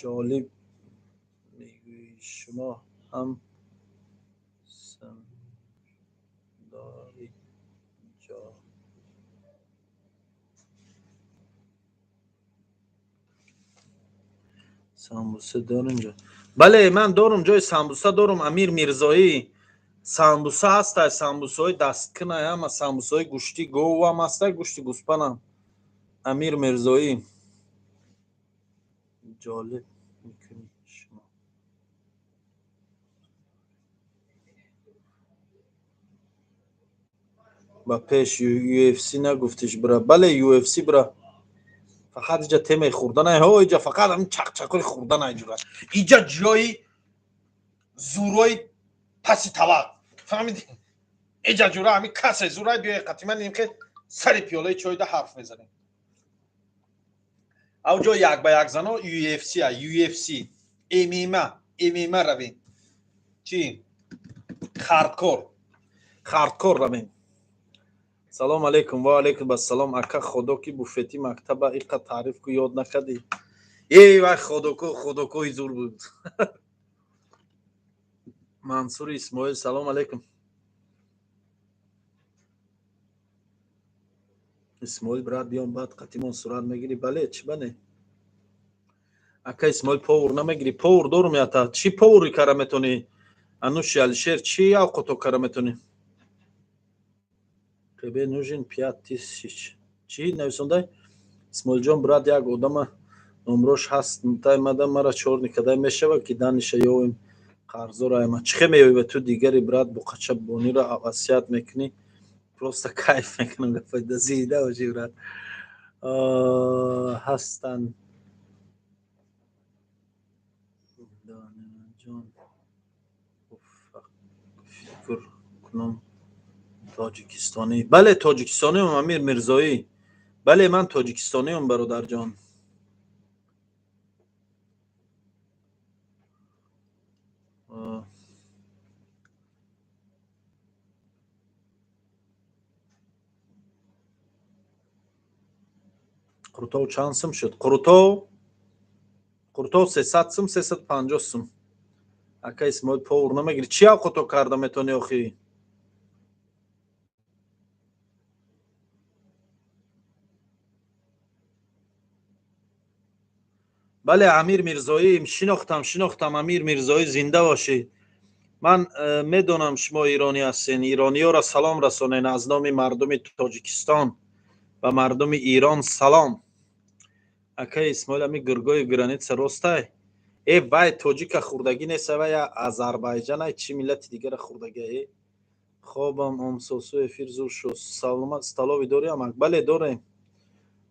Ҷолиб мегӯӣ, шумо ҳам дорид ҷо самбуса дорем ҷо? Бале, ман дорум, ҷои самбуса дорум, Амир Мирзоӣ. Самбуса ҳастай, самбусаҳои дасткунай, ҳама самбусаҳои гӯшти говам ҳастай, гӯшти гӯспанам. Амир Мирзоӣ, ҷолиб мекунӣ шумо. Ба пеш. UFC нагуфтиш, бра? Бале, UFC, бра. Фақат иҷа темаи хӯрданай, ҳо, иҷа фақат ҳамин чақчақои хӯрданай, ҷура. Иҷа ҷои зурои паси тавақ, фаҳмидӣ? Иҷа, ҷура, ҳамин касе зурай биёе қатиман нимхе сари пиёлаи чойда ҳарф мезанем. Ав ҷо як ба як зано UFC, UFC, ММА, ММА равем. Чӣ? Хардкор. Хардкор равем. Салом алейкум, ва алейкум ассалом. Ака, худо ки буфети мактаба иқа таъриф ку, ёд накардӣ? Эй вай, ходоко, ходокои зур буд. Мансури Исмоил, салом алейкум. Исмоил брат, биём, баъд қатимон сурат мегирӣ? Бале, чӣ ба не? Ака Исмоил, повар намегирӣ? Повар дорум ята. Чӣ повари кара метонӣ? Ануши Алишер, чӣ авқото кара метонӣ? Тебе нужен 5000. Чӣ нависондай? Исмоилҷон, брат, як одама номрош ҳаст, тай мада мара чорни кадай мешава, ки даниша ёвем қарзора ама. Чӣ хе меёвӣ ту дигари, брат, буқача бонира васият мекунӣ? Просто кайф мекунам, гапайда зида бошӣ, брат. Ҳастанд. Ҷон, фикр кунам тоҷикистонӣ. Бале, тоҷикистониам, Амир Мирзоӣ. Бале, ман тоҷикистониам, бародарҷон. Қурутов чанд сум шуд? Қурутов 300 сум, 350 сум. Ака Исмоил, повар намегирӣ? Чӣ авқото карда метавонӣ охӣ? Бале, Амир Мирзоӣ, шинохтам, шинохтам, Амир Мирзоӣ, зинда бошед. Ман медонам, шумо иронӣ ҳастен. Ирониёро салом расонен аз номи мардуми Тоҷикистон ва мардуми Ирон салом. Акаи Исмоил, ами гургои граница ростай? Э, вай тоҷика хӯрдагӣ нест, вай Азарбайҷан, ай чӣ миллати дигара хӯрдагӣ? Э, хобам омсосу эфир зур шуд. Саломат, столовый дорӣ, амак? Бале, дорем.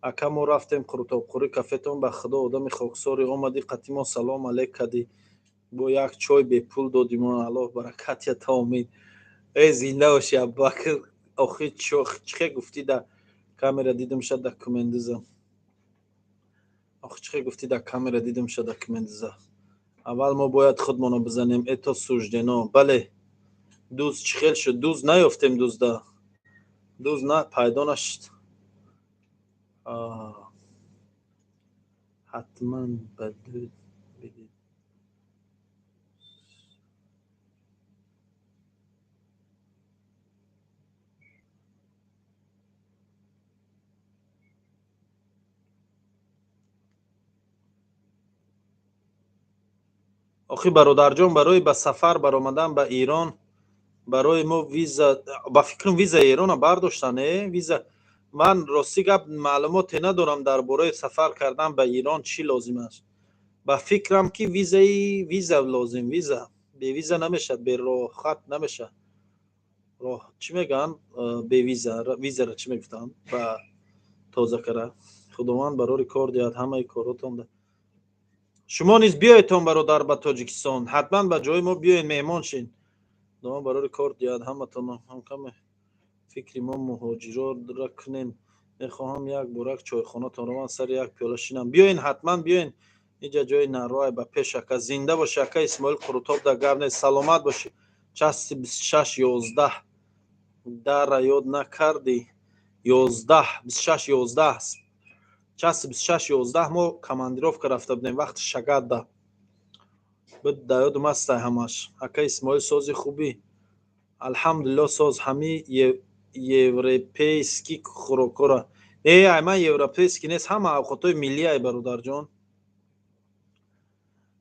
Ака, мо рафтем қурутобхӯрӣ кафетон, ба худо одами хоксорӣ омадӣ, қатъи мо салом алейк кардӣ, бо як чой бепул додимо, Аллоҳ баракат ята, омин. Э, зинда бошӣ, Абубакр. Охи чӣ хе гуфтӣ, да камера дидам ша документдиза. Охи чӣ хе гуфтӣ, да камера дидам ша документдиза. Аввал мо бояд худмонро бизанем, это суждено. Бале, дузд чӣ хел шуд? Дузд наёфтем, дузда дузд на пайдо нашуд. Ҳатман ба дуд бидед. Охи, бародарҷон, барои ба сафар баромадан ба Ирон барои мо виза, ба фикрам, визаи Эрона бардоштан. Э, виза, ман рости гап маълумоте надорам дар бораи сафар кардан ба Ирон чӣ лозим аст. Ба фикрам, ки визаи виза лозим, виза бевиза намешавад, бероҳат намешавад. Роҳ чӣ мегӯянд, бевиза, визаро чӣ мегуфтанд ба тозакара? Худованд барори кор диҳад ҳамаи коротон. Шумо низ биёедтон, бародар, ба Тоҷикистон, ҳатман ба ҷои мо биёед, меҳмон шин. Худованд барори кор диҳад ҳаматон. Ҳамкаме фикри мо муҳоҷирора кунем. Мехоҳам як борак чойхонатон равам, сари як пиёла шинам. Биёен, ҳатман биёен, инҷа ҷои нарроай. Ба пеш, ака, зинда бошӣ. Ака Исмоил, Қурутоб да гап нест, саломат бошӣ. Части 26:11 дара ёд накардӣ? 11, 26:11, части 26:11 мо командировка рафта будем, вақти шагадда буд, да ёдум астай ҳамаш. Ака Исмоил, сози, хубӣ? Алҳамдулилло, соз. Ҳами европейский хӯрокҳоро э, ай ман европейский нест, ҳама авқотҳои миллиай, бародарҷон.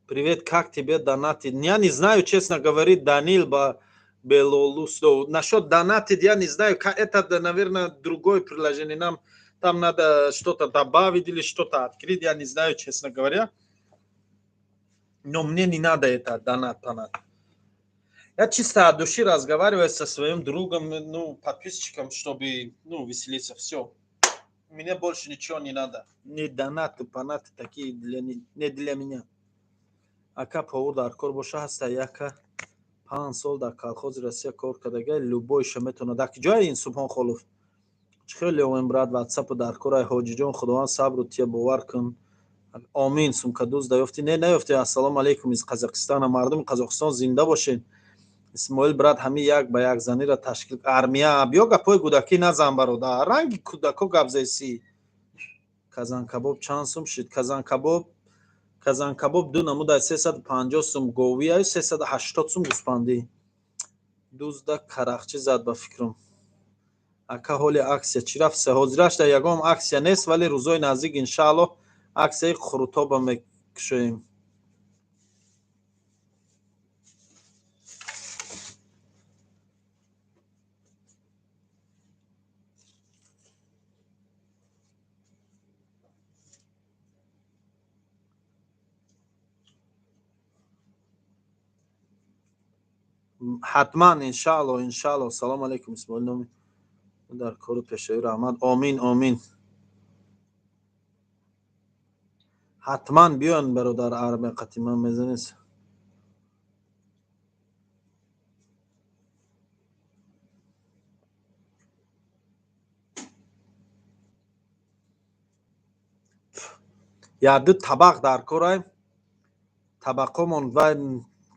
Привет, как тебе донатит? Я не знаю, честно говорит, Данил ба Белолусов. Насчет донатит я не знаю, это, наверное, другое приложение, нам там надо что-то добавить или что-то открыть, я не знаю, честно говоря, но мне не надо это донат панат. Я чисто от души разговариваю со своим другом, ну, подписчиком, чтобы, ну, веселиться. Все. Мне больше ничего не надо. Не донаты, панаты такие для, не для меня. Ака, повар дар кор боша ҳаста, яка 5 сол дар колхози Россия кор кардага, любойша метавонад. Дар ҷои ин Субҳон Холов? Чӣ хеле омем, брат, ватсапу дар кор. Ай Ҳоҷиҷон, Худованд сабру тия, бовар кун. Омин. Сумкадуз даёфтӣ? Не, наёфтӣ. Ассалому алайкум из Қазоқистона. Мардуми Қазоқистон, зинда бошед. Исмоил, брат, ҳами як ба як занира ташкил армия. Биё, гапҳои кӯдакӣ назан, бародар, ранги кӯдако гап зесӣ. Казанкабоб чанд сум шуд? Казанкабоб, казанкабоб ду намудай: 350 сум говияю 380 сум гӯспандӣ. Дузда карахчӣ зад, ба фикрам. Ака, ҳоли акция чӣ рафт? Ҳозирашда ягон акция нест, вале рӯзои наздик, иншааллоҳ, аксияи қурутоба мекушоем. Ҳатман, иншаалло, иншаалло. Салому алайкум, Исмоил номи дар кору пешаи раҳмат. Омин, омин. Ҳатман биён, бародар, армия қатиман мезанед. Яду табақ дар корай. Табақомон вай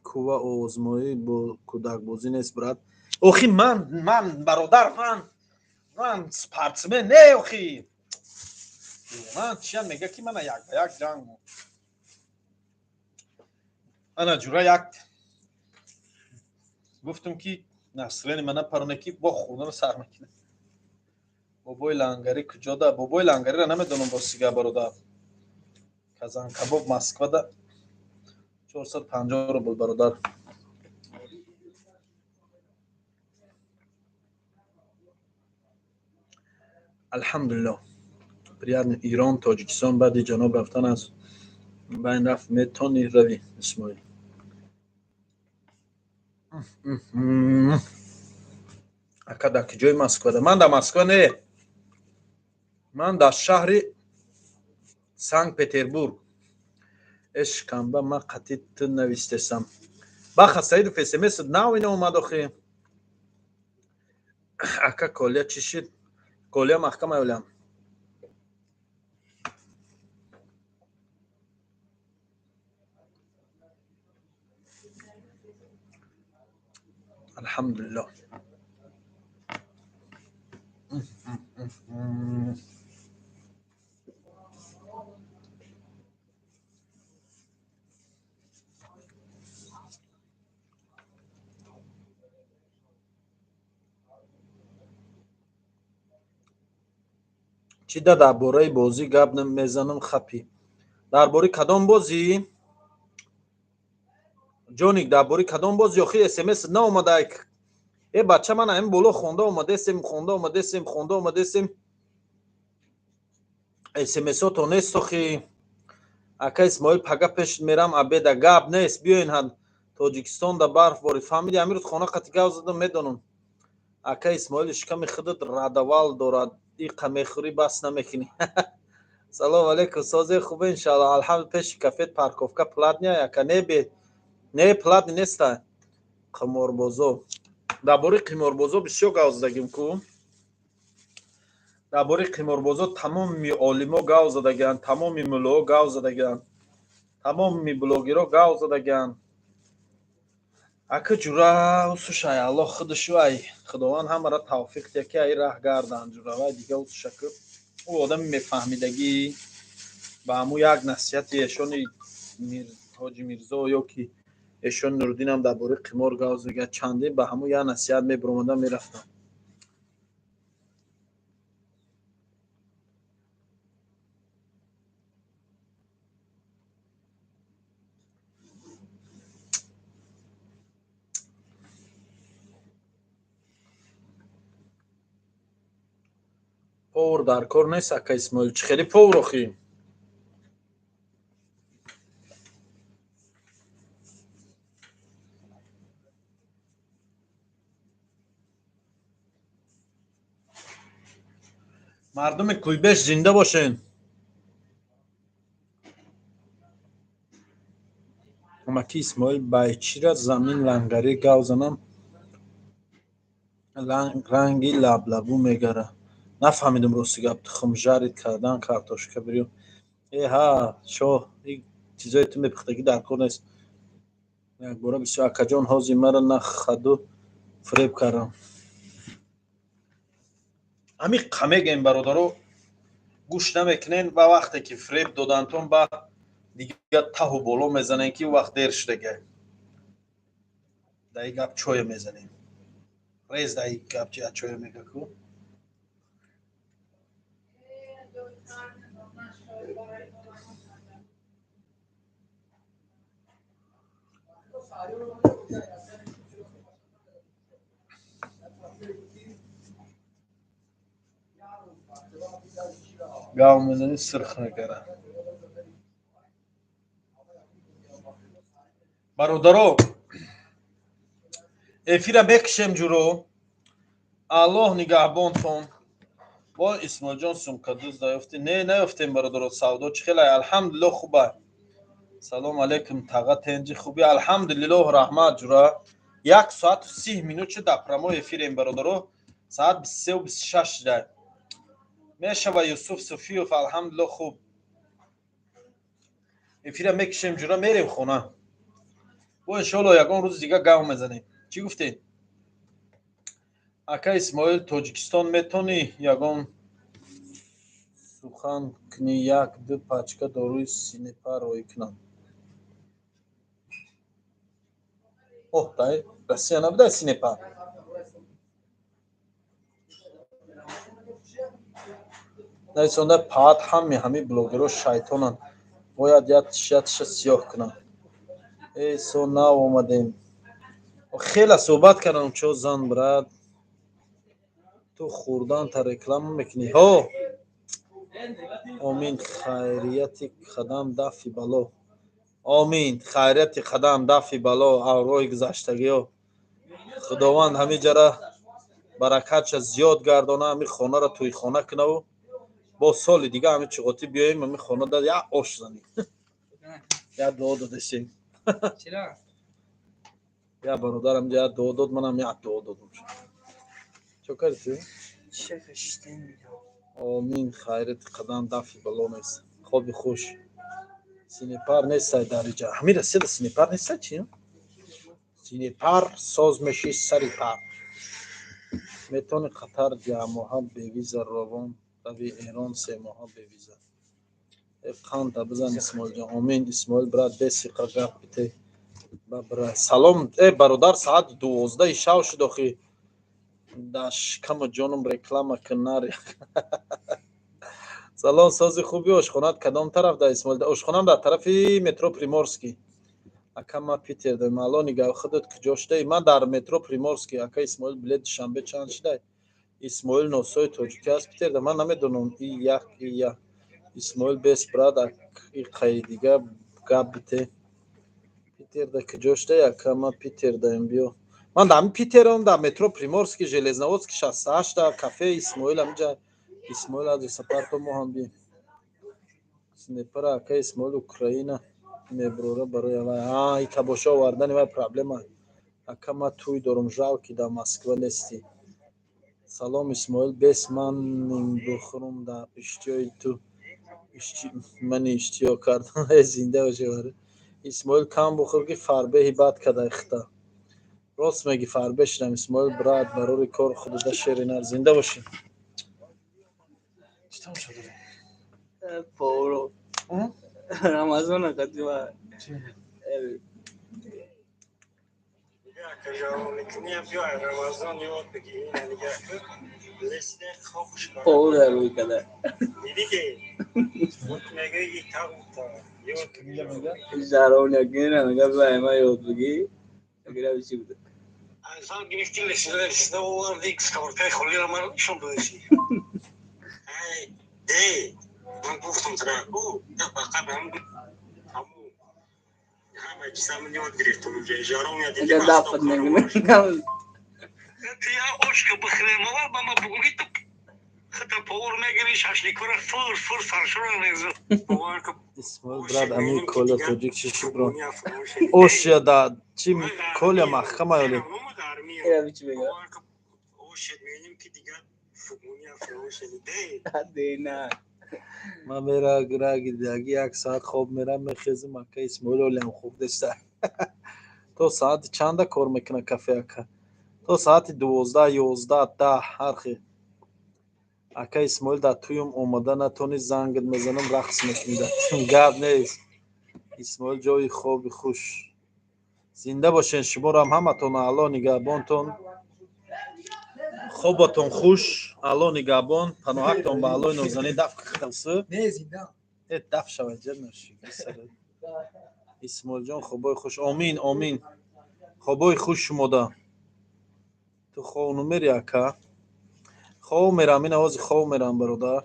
кува озмоӣ бо кӯдакбозӣ нест, брат. Охи ман бародар, ман спортсмен не, охи. Ман чия мега ки мана як ба як ҷанг. Ана ҷура як гуфтум ки насрени мана пароне ки бо хурдану сар мекунад. Бобои лангарӣ куҷода? Бобои лангариро намедонам ростига, бародар. Казанкабоб Москвада 450 рубл, бародар. Алҳамдулиллоҳ. Приятный Ирон, Тоҷикистон баъди ҷаноб рафтан аз байн рафт, метони равӣ, Исмоил. Ака, дар куҷои Москвада? Ман дар Москва не. Ман дар шаҳри Санкт Петербург. Эшкамба ман қатъи ту навистесам. Баха Саидов СМС нав ина омад охи. Ака, колия чӣ шид? Колия маҳкам аёлям. Алҳамдулиллоҳ. Чӣ да дар бораи бозӣ гап мезанам хапӣ? Дар бораи кадом бозӣ? Ҷоник, дар бораи кадом бозӣ? Охи СМС наомада. Э бача, ман ҳамин боло хонда омадесем, хонда омадесем, хонда омадесем. СМС-ото нест охи. Ака Исмоил, пага пеш мерам обеда. Гап нест, биёин ҳад Тоҷикистон да барф борид. Фаҳмиди, ҳамин рӯз хона қати гап задам, медонам. Ака Исмоил, шиками худат радавал дорад. Иқа мехӯрӣ, бас намекунӣ. Салому алайкум, созе хубе иншаалло. Алҳамд, пеши кафет парковка платная, ака? Не, бе не, платный неста. Қиморбозо. Дар бораи қиморбозо бисёр гап задагим ку. Дар бораи қиморбозо тамоми олимо гап задагианд, тамоми муллоҳо гап задагианд, тамоми блогерҳо гап задагианд. Ака ҷура усушай, Аллоҳ худаш ай Худованд ҳамаро тавфиқ диҳад ки ай раҳ гарданд ҷура. Вай дига усуша ку ӯ одами мефаҳмидагӣ ба ҳамун як насиҳати эшони Ҳоҷи Мирзо ё ки эшони Нуриддинам дар бораи қимор гап мегӯяд, чандин ба ҳамун як насиҳат мебиромадам, мерафтам. Повар дар кор нест, ака Исмоил. Чӣ хели повар охи? Мардуми Куйбеш зинда бошен. Амаки Исмоил, байчира замин лангарӣ гав занам, ранги лаблабу мегара. Нафаҳмидум рости гап. Тухм жарить кардан, картошка бирён. Э ҳа, шоҳ, ин чизое ту мепухтагӣ дар кор нест. Якбора бисёр акаҷон, ҳозир маро нахаду фиреб кардам. Ҳамин мегӯем, бародаро, гӯш намекунен ва вақте ки фиреб додантон, ба дигар таҳу боло мезанем ки вақт дер шудага. Дар ин гап чое мезанем. Рез дар ин гап чое мега ку. Гав мезанӣ, сирх мегара. Бародаро, Эфира мекушем, ҷуро. Аллоҳ нигаҳбонтон. Во, Исмоилҷон, сумкадӯз наёфтӣ? Не, наёфтем, бародаро. Савдо чӣ хелай? Алҳамдулилло, хуба. Салом алейкум, таға, тенҷи, хубӣ? Алҳамдулиллоҳ, раҳмат, ҷура. 1 соату 30 минут шуд, дар прямой эфирем, бародаро. Соат 23:26 шуда мешава. Юсуф Суфиёв, алҳамдулилло, хуб. Эфира мекушем, ҷура, мерем хона. Бо иншоалло ягон рӯзи дига гав мезанем. Чӣ гуфтед? Ака Исмоил, Тоҷикистон метонӣ ягон сухан кунӣ, як ду пачка доруи синепа роӣ кунам. Оҳ, дай Россия набудай синепа? Нависонда паат ҳами ҳами блогерҳо шайтонанд, бояд ятша сиёҳ кунанд. Эй, со нав омадем, хеле суҳбат кардам. Чо зан, брат, ту хурданта реклама мекунӣ? Ҳо, омин, хайрияти қадам дафъи бало. Омин, хайрияти қадам дафъи бало, аврои гузаштагиҳо. Худованд ҳамин ҷара баракатша зиёд гардона, ҳамин хонаро тӯйхона кунаву бо соли дига ҳамин чиғотӣ биёем, ҳамин хонада як ош занем, як дуо додашем. Як бародарам як дуо дод, манам як дуо додам. Чо карди ту? Омин, хайрати қадам дафъи бало нест. Хоби хуш. Синепар нестай дар иҷа, ҳамин Россияда синепар нестай, чи синепар соз меши сари пар. Метавони Қатар якмоҳа бевиза равон рави, Эрон 3 моҳа бевиза. Қанда бизан, Исмоилҷон. Омин. Исмоил, брат, бесиқа гап бите. Салом, э бародар, соати 12-и шав шуд охи. Дар шикаму ҷоном реклама кун, нари. Салом, сози, хуби? Ошхонат кадом тараф да, Исмоил? Ошхонам дар тарафи метро Приморский, ака. Ма Питер дам. Алло нигаҳ, худат куҷо шудаи? Ман дар метро Приморский. Ака Исмоил, билет Душанбе чанд шудай? Исмоил носои тоҷикӣ аст Питерда, ман намедонам. И як, и як. Исмоил бес, брат, и қайдига гап бите. Питерда куҷо шудаи, ака? Ман Питердаем, биё. Ман дар Питерам, дар метро Приморский, Железноводский 68-та, кафе Исмоил ҳамиҷа. Исмоил, адреса парто, мо ҳам бием. Снепара, ака Исмоил, Украина меброра барои вай. И табошо овардани вай проблема. Ака, ман тӯй дорум, жалко, дар Москва нестӣ. Салом, Исмоил, бес маним бухӯрум дар иштиёи ту, мани иштиё кардам. Зинда бошӣ. Исмоил, кам бухӯр, ки фарбеҳи бад кадай хита. Рост мегӣ, фарбе шудам. Исмоил, брат, барори кор, худода шери нар. Зинда бошӣ. Чӣ тамошо дорӣ? Повро. Рамазона катива. Рамазон ёд бигӣ. Повро рӯй када. Мегӯи. Жаровня гина мега бай ма ёд бигӣ. Агира чӣ буда? Азал гирифти, лесида оварди, сковородкаи холиро ман нишон додаши. Де, ман гуфтам тра, ку фақат ҳаму ҳама чиза ман ёд гирифтам унҷа жаровня. Диди дафт мегӯ. Ту я ошка бихӯрем, ова ба ма бугӯ, ки ту хата повар мегири, шашликора фур фур саршора резу. Исмоил, брат, ами Коля тоҷик чӣ шукро? Ошия да чи Коля маҳкама ёле. Ира чӣ мега? Дена. Ман мера гираги як соат хоб мерам, мехезим. Ака Исмоил, олиам хуб неста. То соати чанда кор мекуна кафе, ака? То соати 12, 11, 10, ҳар хел. Ака Исмоил, дар туюм омода натонӣ, зангат мезанам, рақс мекунӣ. Гап нест, Исмоил, ҷои хоби хуш. Зинда бошен, шуморам ҳаматон Алло нигаҳбонтон. Хоботон хуш, Алло нигаҳбон, паноҳактон ба Аллои нозанин. Даф хилсу. Э, даф шавад. Исмоилҷон, хобои хуш. Омин, омин, хобои хуш шумода. Ту хов намери, ака? Хов мерам, ин овози хов мерам, бародар.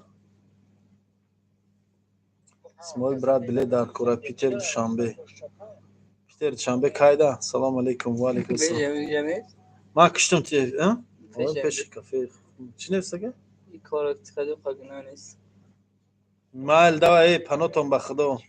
Исмоил, брат, билет дар кора Питер Душанбе. Питер Душанбе кайда? Салому алейкум, ва алейкум ассалом. Ман киштам, пеши кафе. Чӣ нависага? Кор гуна нест. Майл, давай, панотон ба Худо.